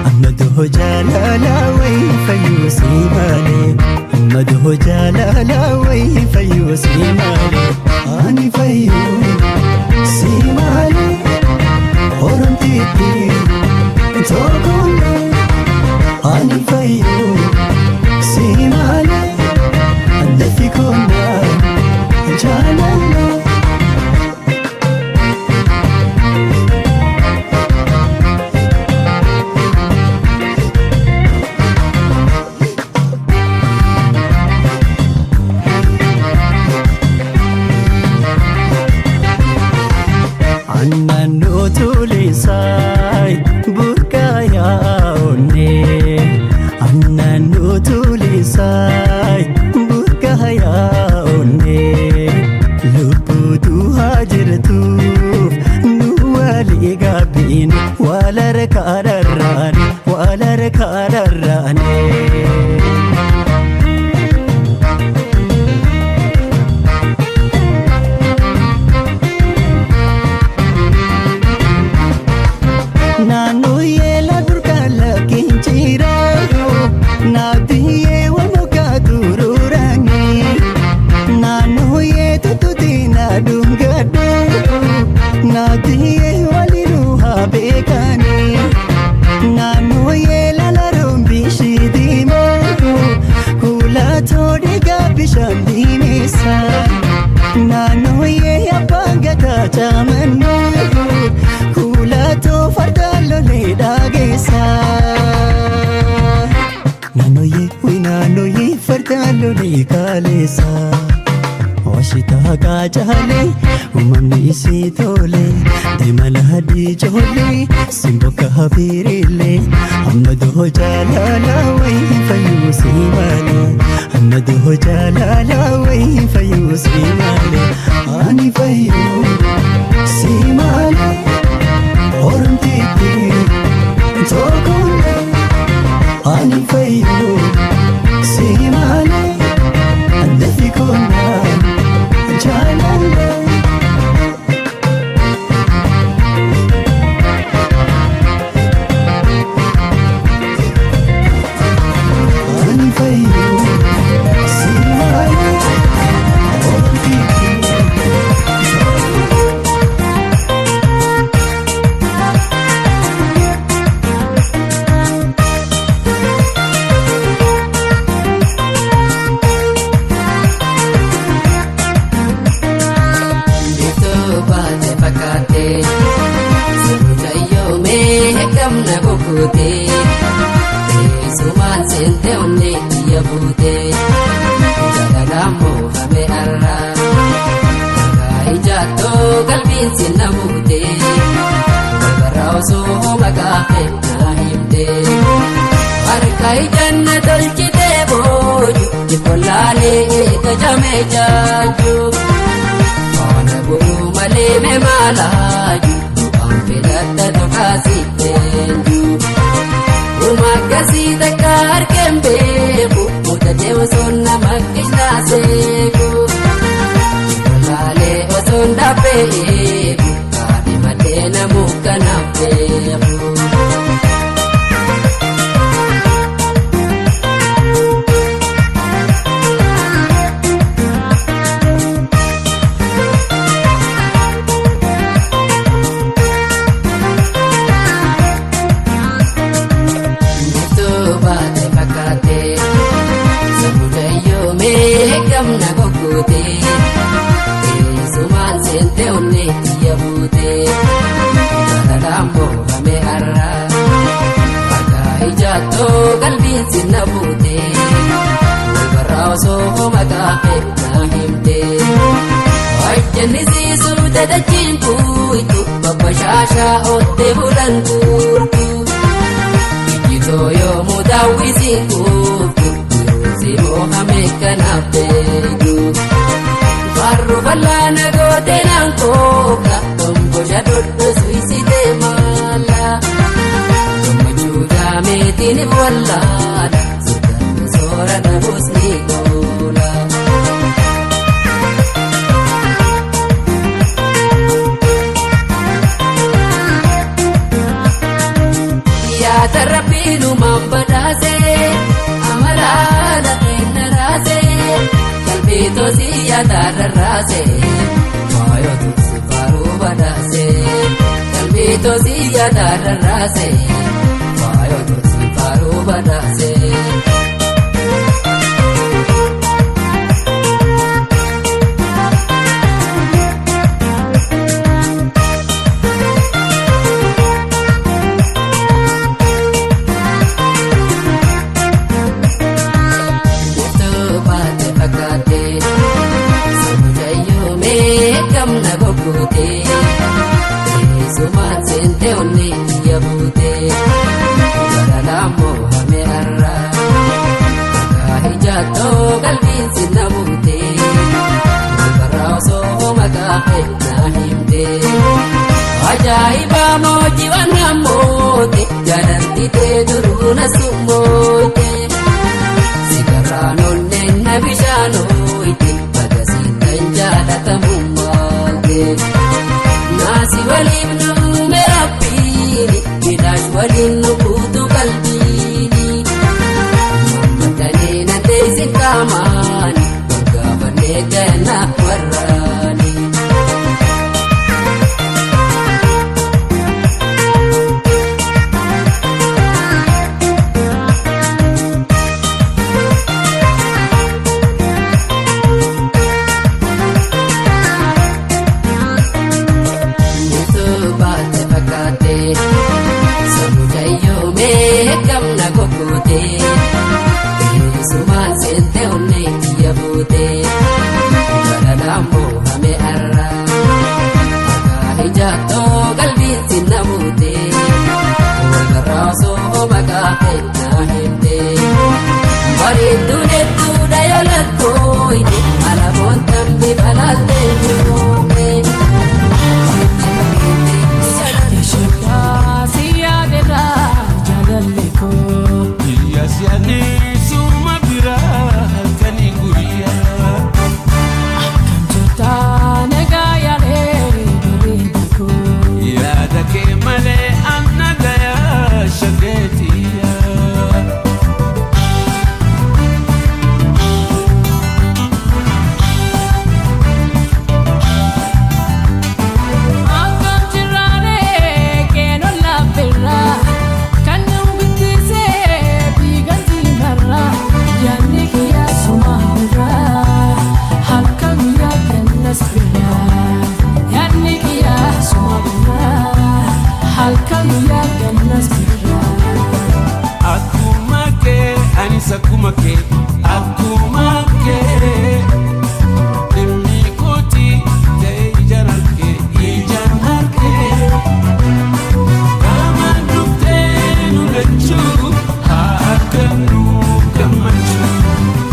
amma doo jaalala wayi fayyuu si malee amma doo jaalala wayi fayyuu si malee ani fayyuu si malee oromtiitti tokkollee ani fayyuu si malee lafi konnaa jaalala. Annannoo tulisaay burqaayaa onnee. Annannoo tulisaay burqaayaa onnee. Lubbuutu haa jirtuuf nu walii gaabbiin wal harkaa dharraane wal harkaa dharraane. Naannoo yeela burqaan lakkeen jira naabbiyyee wal mukaa turuurani naannoo yee tuttuuti na dhungadhu naabbiyyee waliinuu haa beekani naannoo yeela laroon bishii diimaa kuulatoo dhiigaa bishaan diimeessa naannoo yee abbaan gataa caamannoo kuulatoo farda lolee dhageessa. Naannooyee wi naannooyee farda lolee kaaleessa. Washitaa kaacaalee uumamni isii tole deemala adii ijoollee simboo kabirillee amma doo jaalala wayii fayyuu si malee amma doo jaalala wayii fayyuu si malee ani fayyuu si malee oromtiitti tokkollee ani fayyuu si malee lafi konnaa. gamna gogootee teessumaan seente onnee kiyya buutee jaalalaan moofame har'aa harkaa ijaattoo qalbiin sinna buutee walbarraa osoo maqaa kennaa himtee harka ijaanna tolchitee booju jibbolaalee eegajamee jaaju faana bu'uu malee mee maalaaju waan filadha tokkaasii eenyu. Umakasii takka argeen beeku mutatee osoo nama qillaaseeku. Laalee osoo ndabbee eegu kaadhi malee namuu kanaaf beeku. Biiftuu baate fakkaatee samuudhayyoo mee gamna goggootee teessumaan seente onnee kiyya buutee jaalalaan moofame har'aa harkaa ijaattoo qalbiin sinna buutee walbarraa osoo maqaa kennaa himtee hojjannisiisuu dadachiin buuytu babbashaashaa oottee bulan guurtu. Ijjitoo yoomuu daawwisiin kuuftu si moohame kanaaf beeku. Farru bal'aana gootee naan kooka tombosha dhodhosu isitee maala. Gammachuu jaameetiin wallaala sodaanni soora dhabuus ni goola. Yaada rabbiin uumaan badhaasee amalaala kenna raasee qalbii toosii yaada rarraasee waayoo tursi faaruu badhaasee qalbii toosii yaada rarraasee waayoo tursi faaruu badhaasee. Biiftuu baate fakkaatee samuudhayyoo mee gamna goggootee teessumaan seente onnee kiyya buutee jaalalaan moohame har'aa harkaa ijaattoo qalbiin sinna buutee walbarraa osoo maqaa kennaa himtee ajaa'iba moojiiwwan namoote jaalalli tee duruu na summoote. Sigaraan onneen na bishaan ooyite bagasiin jaalatamu maalte. Naasi waliif nu uume rabbiini midhaas waliin nu guutu qalbiini. Mammatanii na teessin qaamaani walgaafannee gannaaf warraani. Biiftuu baate fakkaatee samuudhayyoo mee gamna goggootee teessumaan seente onnee kiyya buutee jaalalaan moohame har'aa harkaa ijaattoo qalbiin sinna buutee walbarraa osoo maqaa kennaa himtee bareedduun hedduudha yoo lakkooyte alaboon tambi balaaltee jirruute. Biyyaas yaadnee suma biraa halkanii guyyaa. Yaada kee malee anna gayaa shageetiyaa. Halkan guyyaa gannas. anis akkuma kee akkuma kee. Dhimmi kooti ta'e ijaan argee ijaan argee. Qaamaan dhuftee nu lachuu haa argannu gammachuu.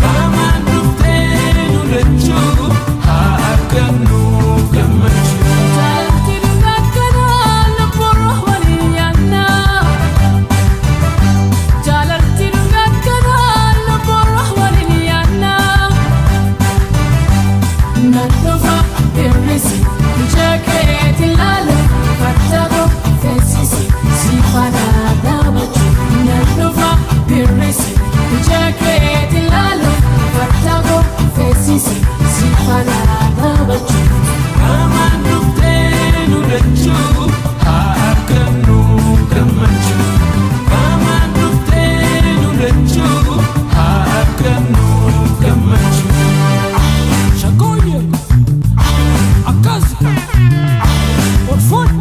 Qaamaan dhuftee nu lachuu haa argannu gammachuu. Jaalalti dhugaa kanaa lubbuun waliin yaadna. Jaalalti dhugaa kanaa lubbuun waliin yaadna. Nan dhufa hir'isi ija keetti ilaalu farda feesisi si faana dhaabachuu. Nan dhufa hir'isi ija keetti ilaalu farda feesisi si faana dhaabachuu. Qaamaan dhuftee nu lachuu haa argannu gammachuu. Qaamaan dhuftee nu lachuu haa argannu gammachuu. Shaggooyyee akkas Orfoon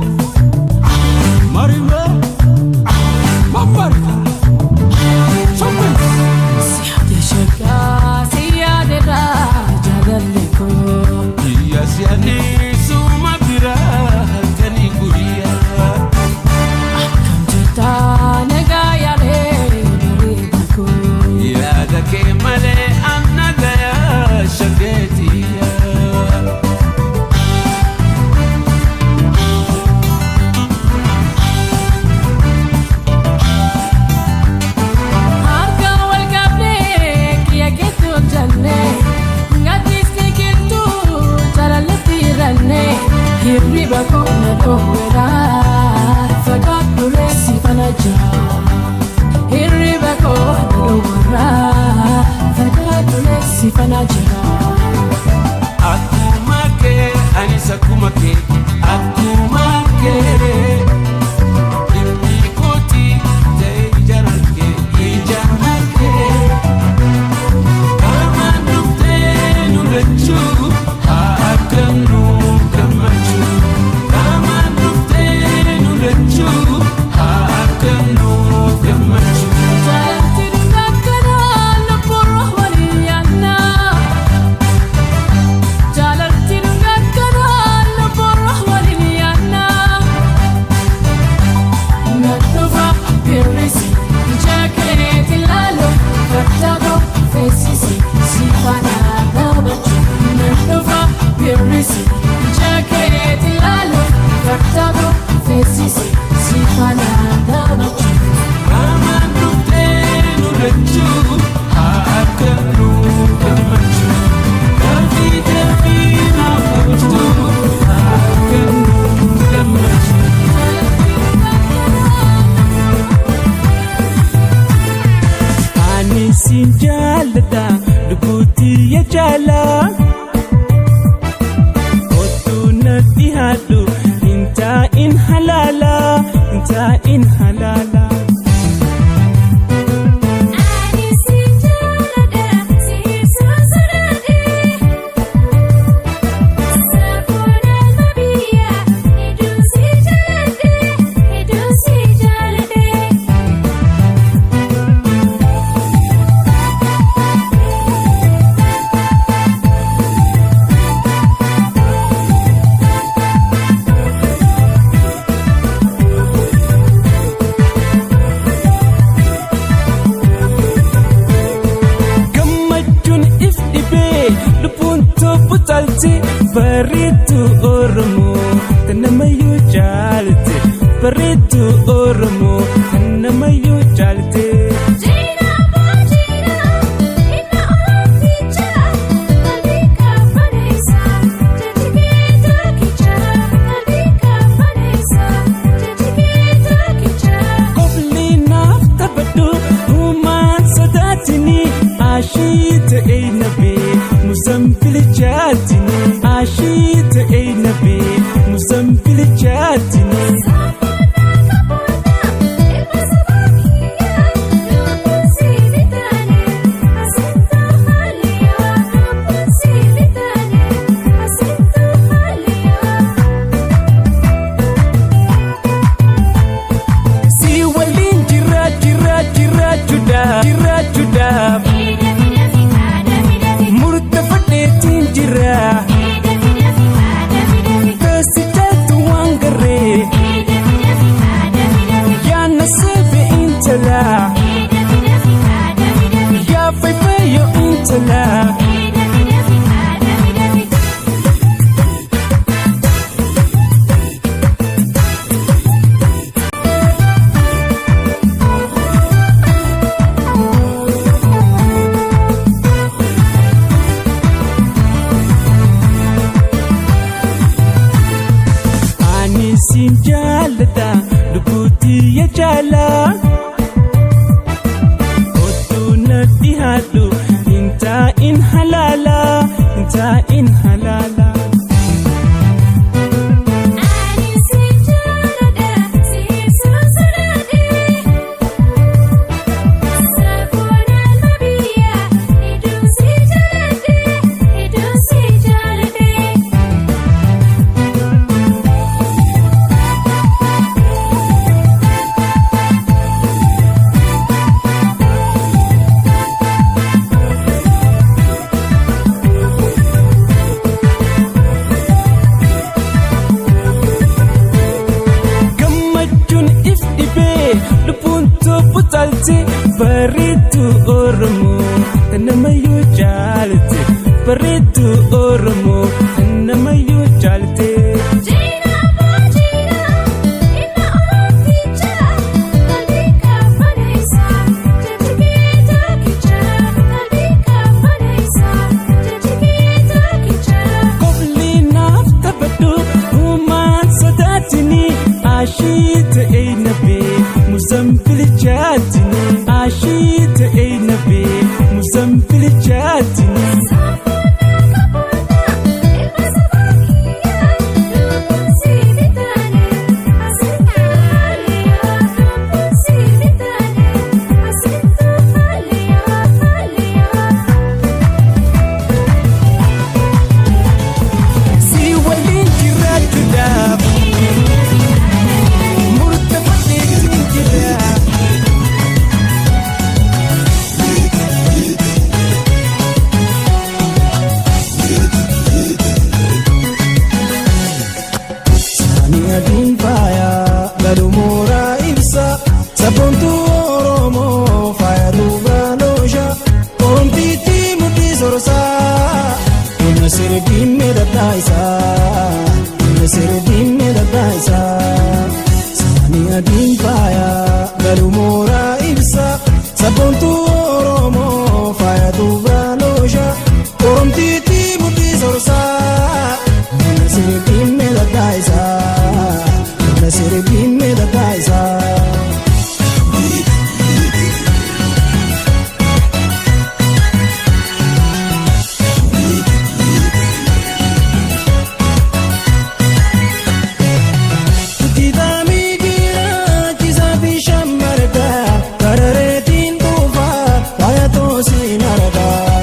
Marimee Mammarika Sobbee. Siyaade siyaadeedha jaalalli koo. Biyya si'anii suma biraa halkanii guyyaa. Akkam jirta nagaa yaadee bareeda koo. Yaada kee malee anna gayaa shageetiyaa. Harka wal qabnee kiyya keetti hojjannee gaddisni kiltuu jaalalletti hir'annee hirriba koo na dhoowweera fagaadhu reessi fana jira. Hirriba koo na dhoowweera fagaadhu reessi fana jira. Akkuma kee anis akkuma kee akkuma kee. Dhimmi kooti ta'e ijaan argee ijaan argee. Qaamaan dhuftee nu lachuu haa argannu gammachuu. Qaamaan dhuftee nu lachuu haa argannu gammachuu. Jaalalti dhugaa kanaa lubbuun waliin yaadna. Jaalalti dhugaa kanaa lubbuun waliin yaadna. Nan dhufa hir'isi ija keetti ilaalu farda feesisi si faana dhaabachuu. Nan dhufa hir'isi ija keetti ilaalu farda feesisi si faana dhaabachuu. Qaamaan dhuftee nu lachuu haa argannu gammachuu. Dafii dafii naaf hojjetu haa argannu gammachuu. Ani sin jaalladha lubbuutti ya jaala. Otuu natti haadhu hin taa'in halaala hin taa'in halaala. Ani si jaalladha si sosodaadhe saafuun elma biyya hedduu si jaalladhe hedduu si jaalladhe. Gammachuun if dhibee lubbuun tobbu taalti bareedduu Oromoo tan namayyuu jaalte bareedduu Oromoo tan namayyuu jaalte. Jina baajina inna olaanticha qalbii kafaneessa jajjigee tokkicha qalbii kafaneessa jajjigee tokkicha. Qofli naaf taphadhu uumaan sodaatini ashii ta'ee nabee musambilichaatini ashii ta'ee nabee musambilichaatini. Saafana kaboona ilma sabaa kiyya. intala. Yaa fayyoo intala. Ani sin jaalladha lubbuutti ya jaala. Otuu na dhihaadhu hin taa'in halaala hin taa'in halaala. Ani si jaalladha siibsuun sodaadhe safuun alma biyya hedduun si jaalladhe hedduun si jaalladhe. Gammachuun if dhibee lubbuun tobbu taalte bareedduu Oromoo tan namayyuu jaallatte bareedduu Oromoo tan namayyuu jaallatte. Jina baajina inna oromticha qalbii kafanaysa jajjabee taakicha qalbii kafanaysa jajjabee taakicha. Kofli naaf taphadhu uumaan sodaatini ashii ta'ee nabee muzammil jaatini ashii ta'ee nabee muzammil jaatini. Safuuna kaboona ilma sabaakiya lubbuun si bitaane asitti haaliya lubbuun si bitaane asitti haaliya haaliya. Si waliin jiraachuudhaaf murteeffatee jira. Saani adiin faaya galuu mooraa ibsa sabboontuu Oromoo faaya duubaa loosha Oromtiitti mudhii sorsaa humna sirbiin miidhagaa isaa humna sirbiin miidhagaa isaa. Saani adiin faaya galuu mooraa ibsa sabboontuu Oromoo faaya duubaa loosha Oromtiitti mudhii sorsaa. Humna sirbiin miidhagaa isaa humna sirbiin miidhagaa isaa. Kitaabni jiraachisaa fi shammargaa karareetiin dhuunfaa faaya toosiin argaa.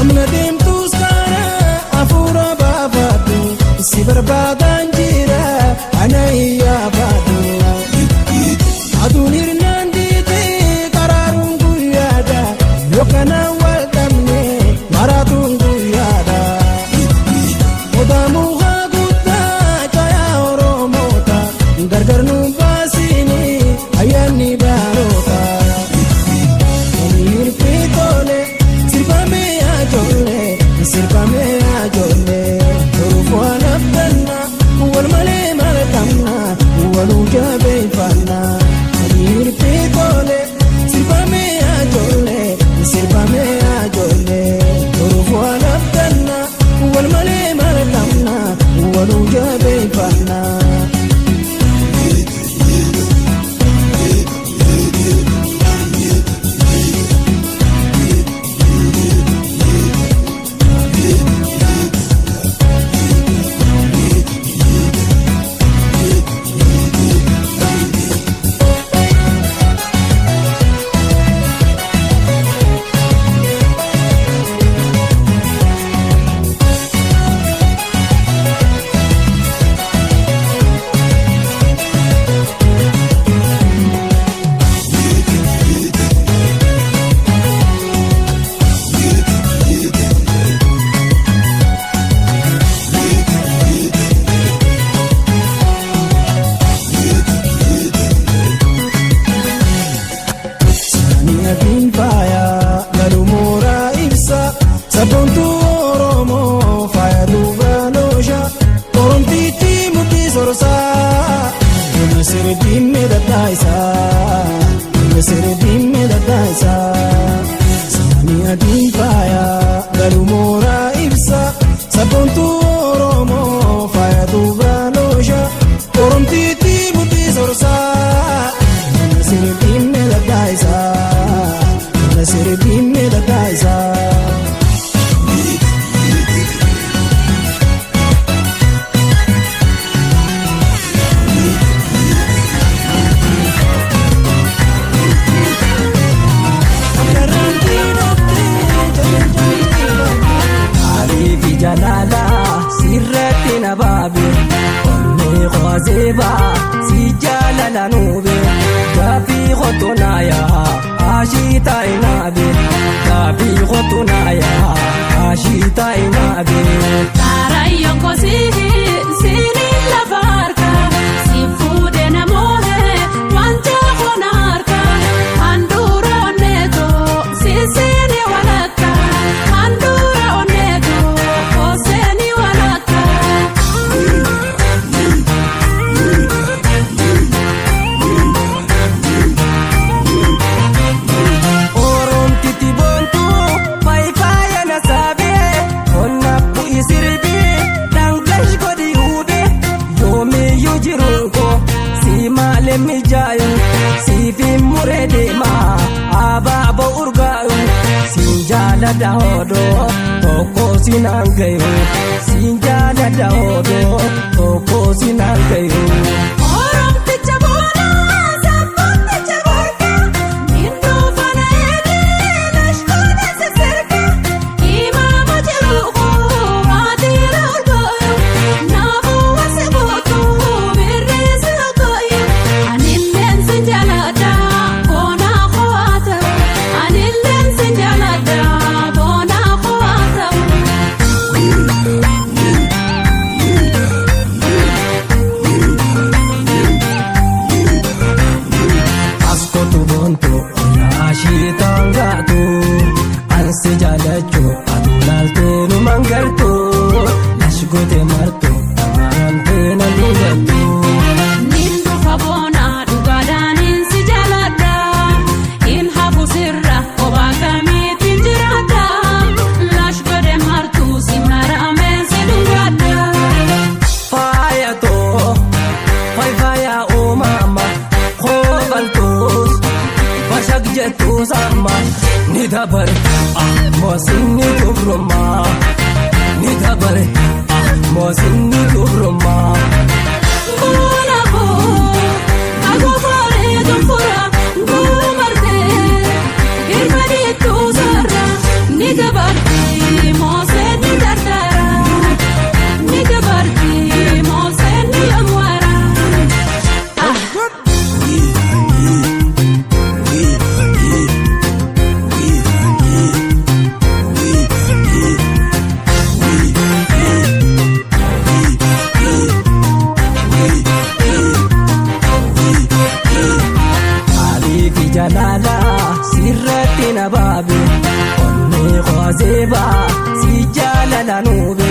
Amna deemtuus karaa hafuura baafadhu si barbaadaan jira ana iyyaafadhu. Aduun hirnaan diitee karaaruun guyyaadha yookaan wal dhabne maraatuun guyyaadha. Odaa mukaa guddaa caayaa Oromoota gargar nu baasini ayyaanni baroota. Ani hirpii tole sirbamee ajoollee sirbamee ajoollee toruuf waan abdanna wal malee maal qabna waluu jabeeffanna. Ani hirpii tole sirbamee ajoollee sirbamee ajoollee toruuf waan abdanna wal malee maal qabna waluu jabeeffanna. diimee dadhaa isaa. Sirdiime dadhaasa saani adiin faaya garuu mooraa ibsa sabboontuu Oromoo faaya dubraa loosha Oromtiitti mudhii sorsaa. Sirdiime dadhaasa sirdiime dadhaasa. Ariifi jaalala sirratti na baabe onnee qozeeba si jaalala nuube gaafii qotonaaya ashii taa'inaabe gaafii qotonaaya ashii taa'inaabe. Karaayyoo kosii siniin lafa harka si fuudhee namoota wanta koona harka handhuura onneetoo siseenii walakka handhuura onneetoo koseenii walakka. Oromtiti boontuu faayifaaya na saabee onna bu'i sirbii dhangash godhi huubee yoomiyyuu jiruun koo si maalee mijaayu siifi muree deemaa abaaboo urgaayu siin jaaladha hodoo tokko siin hangayu siin jaaladha hodoo tokko siin hangayu. Oromticha boona sabboonticha gorka minduu fana eegee lashkoota sisirka imaama jiruuku baatiira urgooyu naafuu wasi gootu birreesi hogooyu anilleen si jaaladha boonaa koo ta'u anilleen si jaaladha boonaa koo ta'u. Askootu boontu yaashii tangaatu ansi jaalachuu aduu laaltee nu mangaltu lashgote martu amaramtee na dubattu. Nin dhufa boona dhugaadhaanin si jaaladha. In hafu sirra kophaa kamiitiin jiraadha. Lash godhe martuu si marameen si dhugaadha. Faayatoo faaya uumama koobaltuus bashaq jettuus amma ni dabare moosinni dubrummaa ni dabare moosinni dubrummaa. Boona koo agoofoolee gonfora guumartee hirmaniitu sarara ni dabarti mooseen ni dardara ni dabarti mooseen ni amwaara. Aliifi jaalala sirratti na baabe onnee qozeeba si jaalala nuube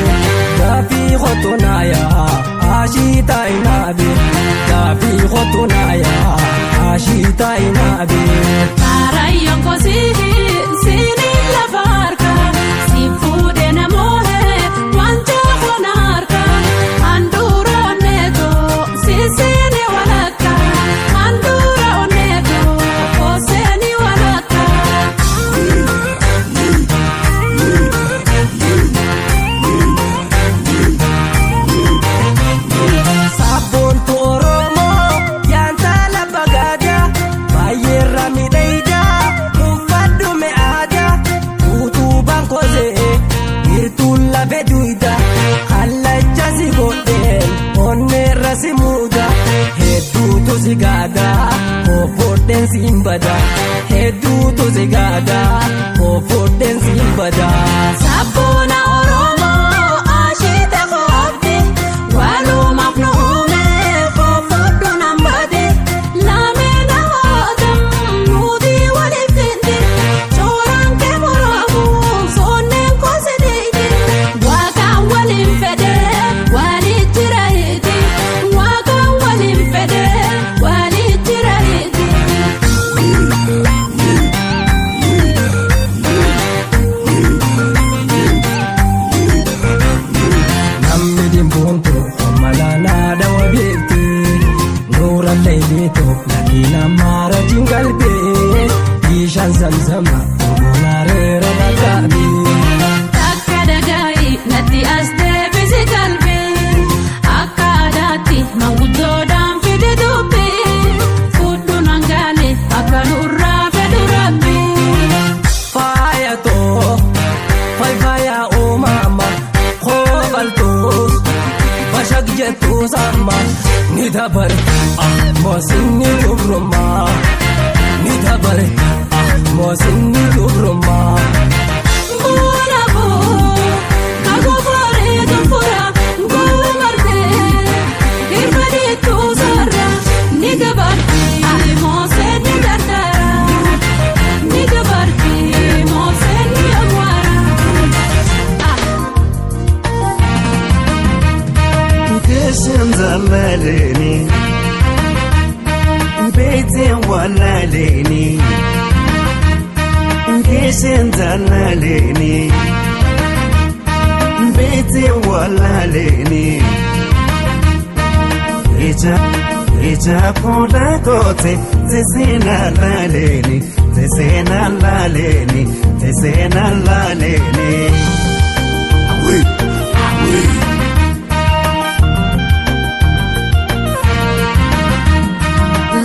gaafii qotonaaya ashii taa'inaabe gaafii qotonaaya ashii taa'inaabe. Karaayyoo kosii siniin lafa harka si fuudhee namoota wanta koona harka handhuura onneetoo siseenii walakka handhuura onneetoo koseenii walakka. Sabboontu Oromoo yaantala bagaada baay'eerra miidhayda uffadhu mi'aada utubaan kosee hirtuun lafe duyda kallacha si godheen onneerra si muuda hedduutu si gaada koofodheen si hin bada hedduutu si gaada koofodheen si hin bada. Sabboona Oromoo asheeta koobde walumaaf nu uume koofodhu nambate lameen hawaatam nuti waliif kenne cooraan kee muraamu soonneen koosineeti waaqaan waliin fedhe walii jira eeti waaqaan waliin fedhe walii. Leelitu lakiin ammaara jingalbee bishaan zamzama ogonaareera bakkaabee. Takka dagaayi natti as deebisi qalbii akka aadaatti manguddoodhaan fide dubbii fudhu nangaale akka nurraa fedhu rabbi. Faayatoo faaya uumama koobaltuus bashaq jettuus amma ni dabare moosinni dubrummaa ni dabare moosinni dubrummaa. Bu'uura bu'uu kagobooree tolfura guutuu martee hirmaniitu sarara ni gabaarti moosee ni dardaara ni gabaarti moosee ni awwaara. Kishin zalaleni Bete walaleni Kishin zalaleni Bete walaleni Ija Ija kola kote Tesena laleni Tesena laleni Tesena laleni Awi awi.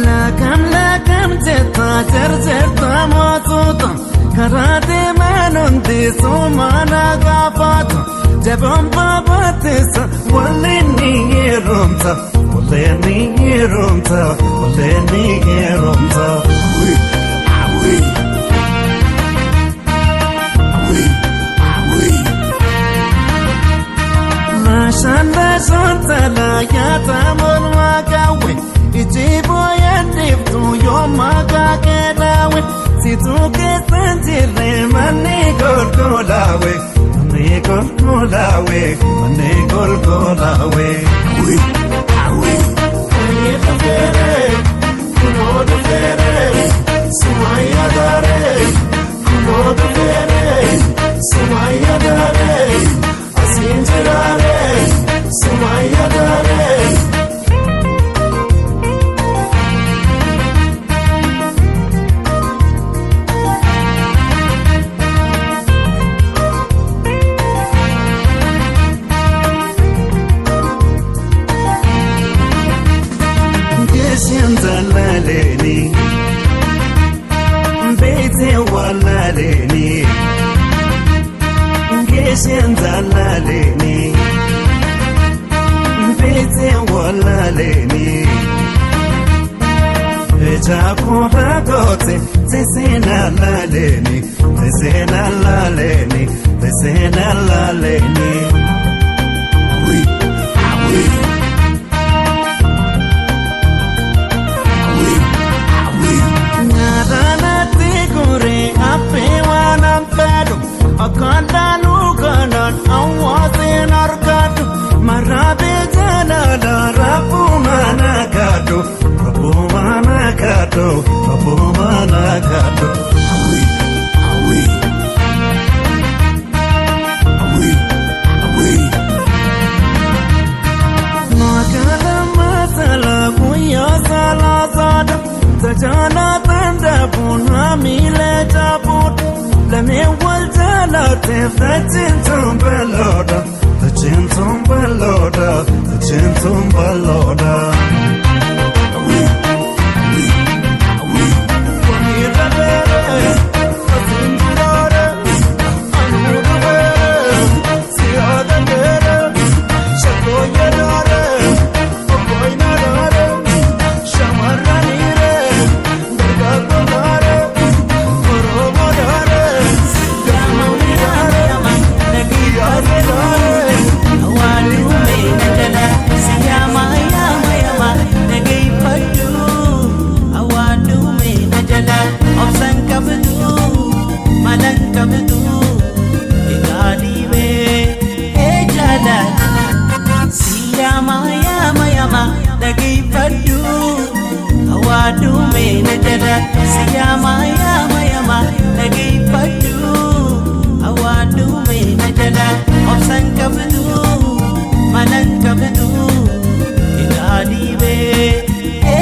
Lakam lakam jetta jar jetta motuta karate manundi sumana gafata jabam babatisa walini yerumta walini yerumta walini yerumta. Awi awi. Awi awi. Lashan lashan tala yata molwakawe ijibo yandiftu yomaga kedawe situke sanjire mani golgolawe mani golgolawe mani golgolawe. Awi awi. Kishin zalaleni Bete walaleni Kishin zalaleni Bete walaleni Eja kora kote Tesena laleni Tesena laleni Tesena laleni. Awi awi. Awi awi. Nyaranatti guree haphee waan anfedhu akkaan dhaaluu kanaan hawaaseen argadhu maraabee jaalala rabbuu mana kadhu rabbuu mana kadhu rabbuu mana kadhu. Awi awi. Awi awi. Magala masala guyyaa sala sada tajaala tandabuun hamiilee jaabuudha lameen wal jaalateef dachin tumbaloodha dachin tumbaloodha dachin tumbaloodha. Awi awi awi. Malan kabdu, ikaadi be, e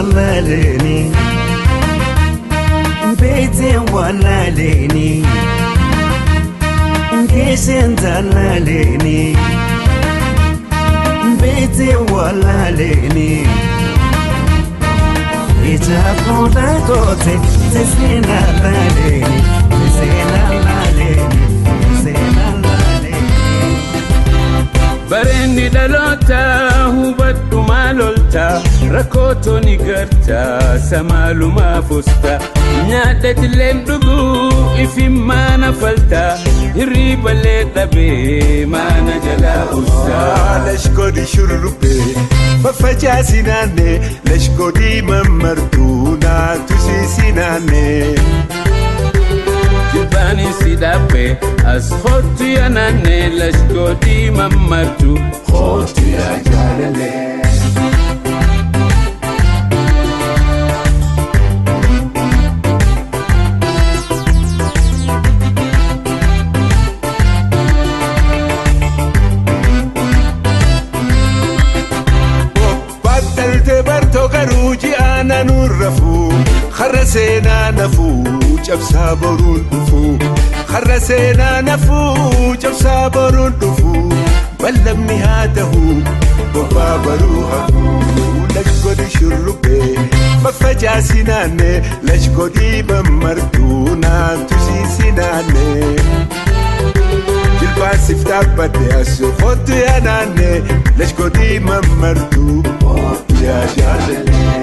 Nalaleeni Beete walaleeni Geeseen talaleeni Beete walaleeni Ija kola kote Tesena laleeni Tesena laleeni Tesena laleeni. Bareenni dhalootaa hubadhu maal oltaa rakkooto ni gartaa samaalumaa fusta nyaadhatileen dhuguu ifi maana faltaa hirriibalee dhabee maana jalaa ustaa. Lashkoodii shurrubbee faffacaasi naannee lashkoodii mammartuu naatu siisi naannee. Jilbaani si dhaabbe as kootu yaa naannee lashkoodii mammartuu kootu yaa jaalalee. Baddaltee bartoo garuu ji'aana nurra fuu har'a seenaa nafuu cabsaa boruun dhufuu har'a seenaa nafuu cabsaa boruun dhufuu bal'amni haa ta'uu bobbaa baruu hafuu lashkoodii shurrubbee faffacaasi naannee lashkoodii mammartuu naantu siisi naannee. Jilbaasif dhaabbadhe as kootu yaa naannee lashkoodii mammartuu kootu yaa jaalallee.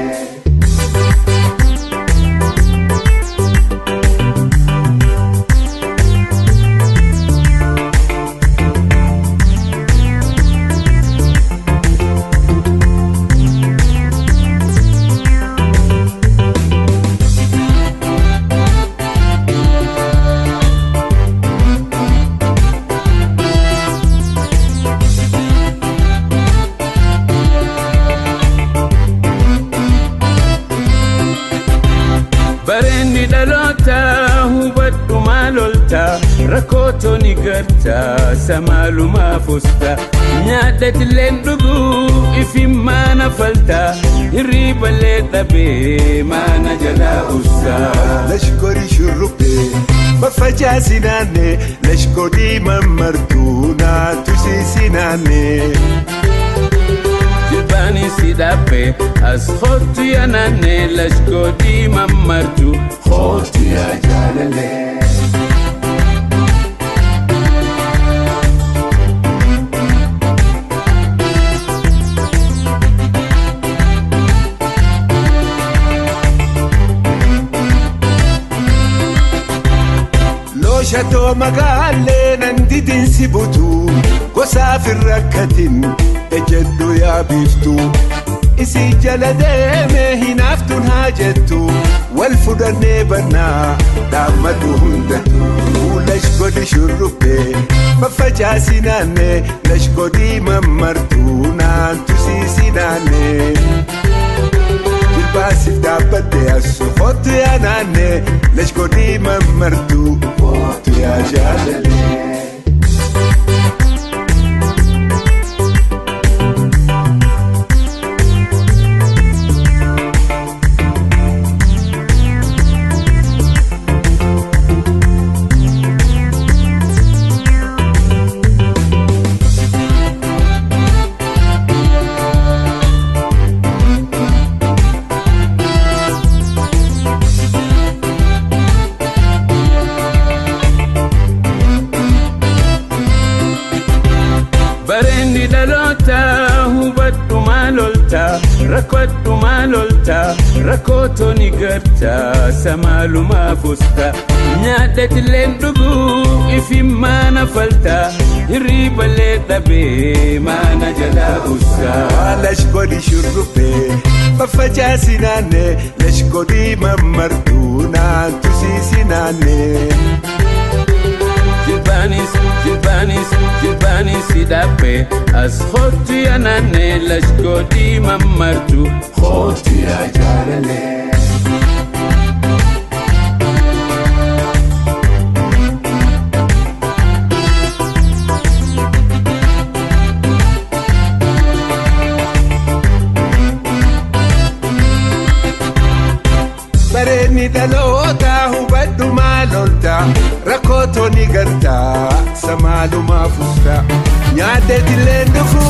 Bareenni dhalootaa hubadhu maal oltaa rakkooto ni gartaa samaalumaa fusta nyaadhatileen dhuguu ifi maana faltaa hirriibalee dhabee maana jalaa ustaa. Lashkoodii shurrubbee faffacaasi naannee lashkoodii mammartuu naatu siisi naannee. Jilbaani si dhaabbe as kootu yaa naannee lashkoodii mammartuu kootu yaa jaalalee. Looshatoo magaalee nan didinsi butuu gosaaf hin rakkatin ejjedhu yaa biiftuu. Isii jala deemee hinaaftuun haa jettu wal fudhannee bannaa dhaammadhu hundattu. Lashkoodii shurrubbee faffacaasi naannee lashkoodii mammartuu naantu siisi naannee. Jilbaasif dhaabbadhe as kootu yaa naannee lashkoodii mammartuu kootu yaa jaalalee. Bareenni dhalootaa hubadhu maal oltaa rakkadhu maal oltaa rakkooto ni gartaa samaalumaa fusta nyaadhatileen dhuguu ifi maana faltaa hirriibalee dhabee maana jalaa ustaa. Lashkoodii shurrubbee faffacaasi naannee lashkoodii mammartuu naantu siisi naannee. Jilbaanis jilbaanis jilbaanis si dhaabbe as kootu yaa naannee lashkoodii mammartuu kootu yaa jaalalee. Dhaloota hubadhu maal olta rakkoo ni gartaa samaalumaa fusta nyaaddeetillee dhufu.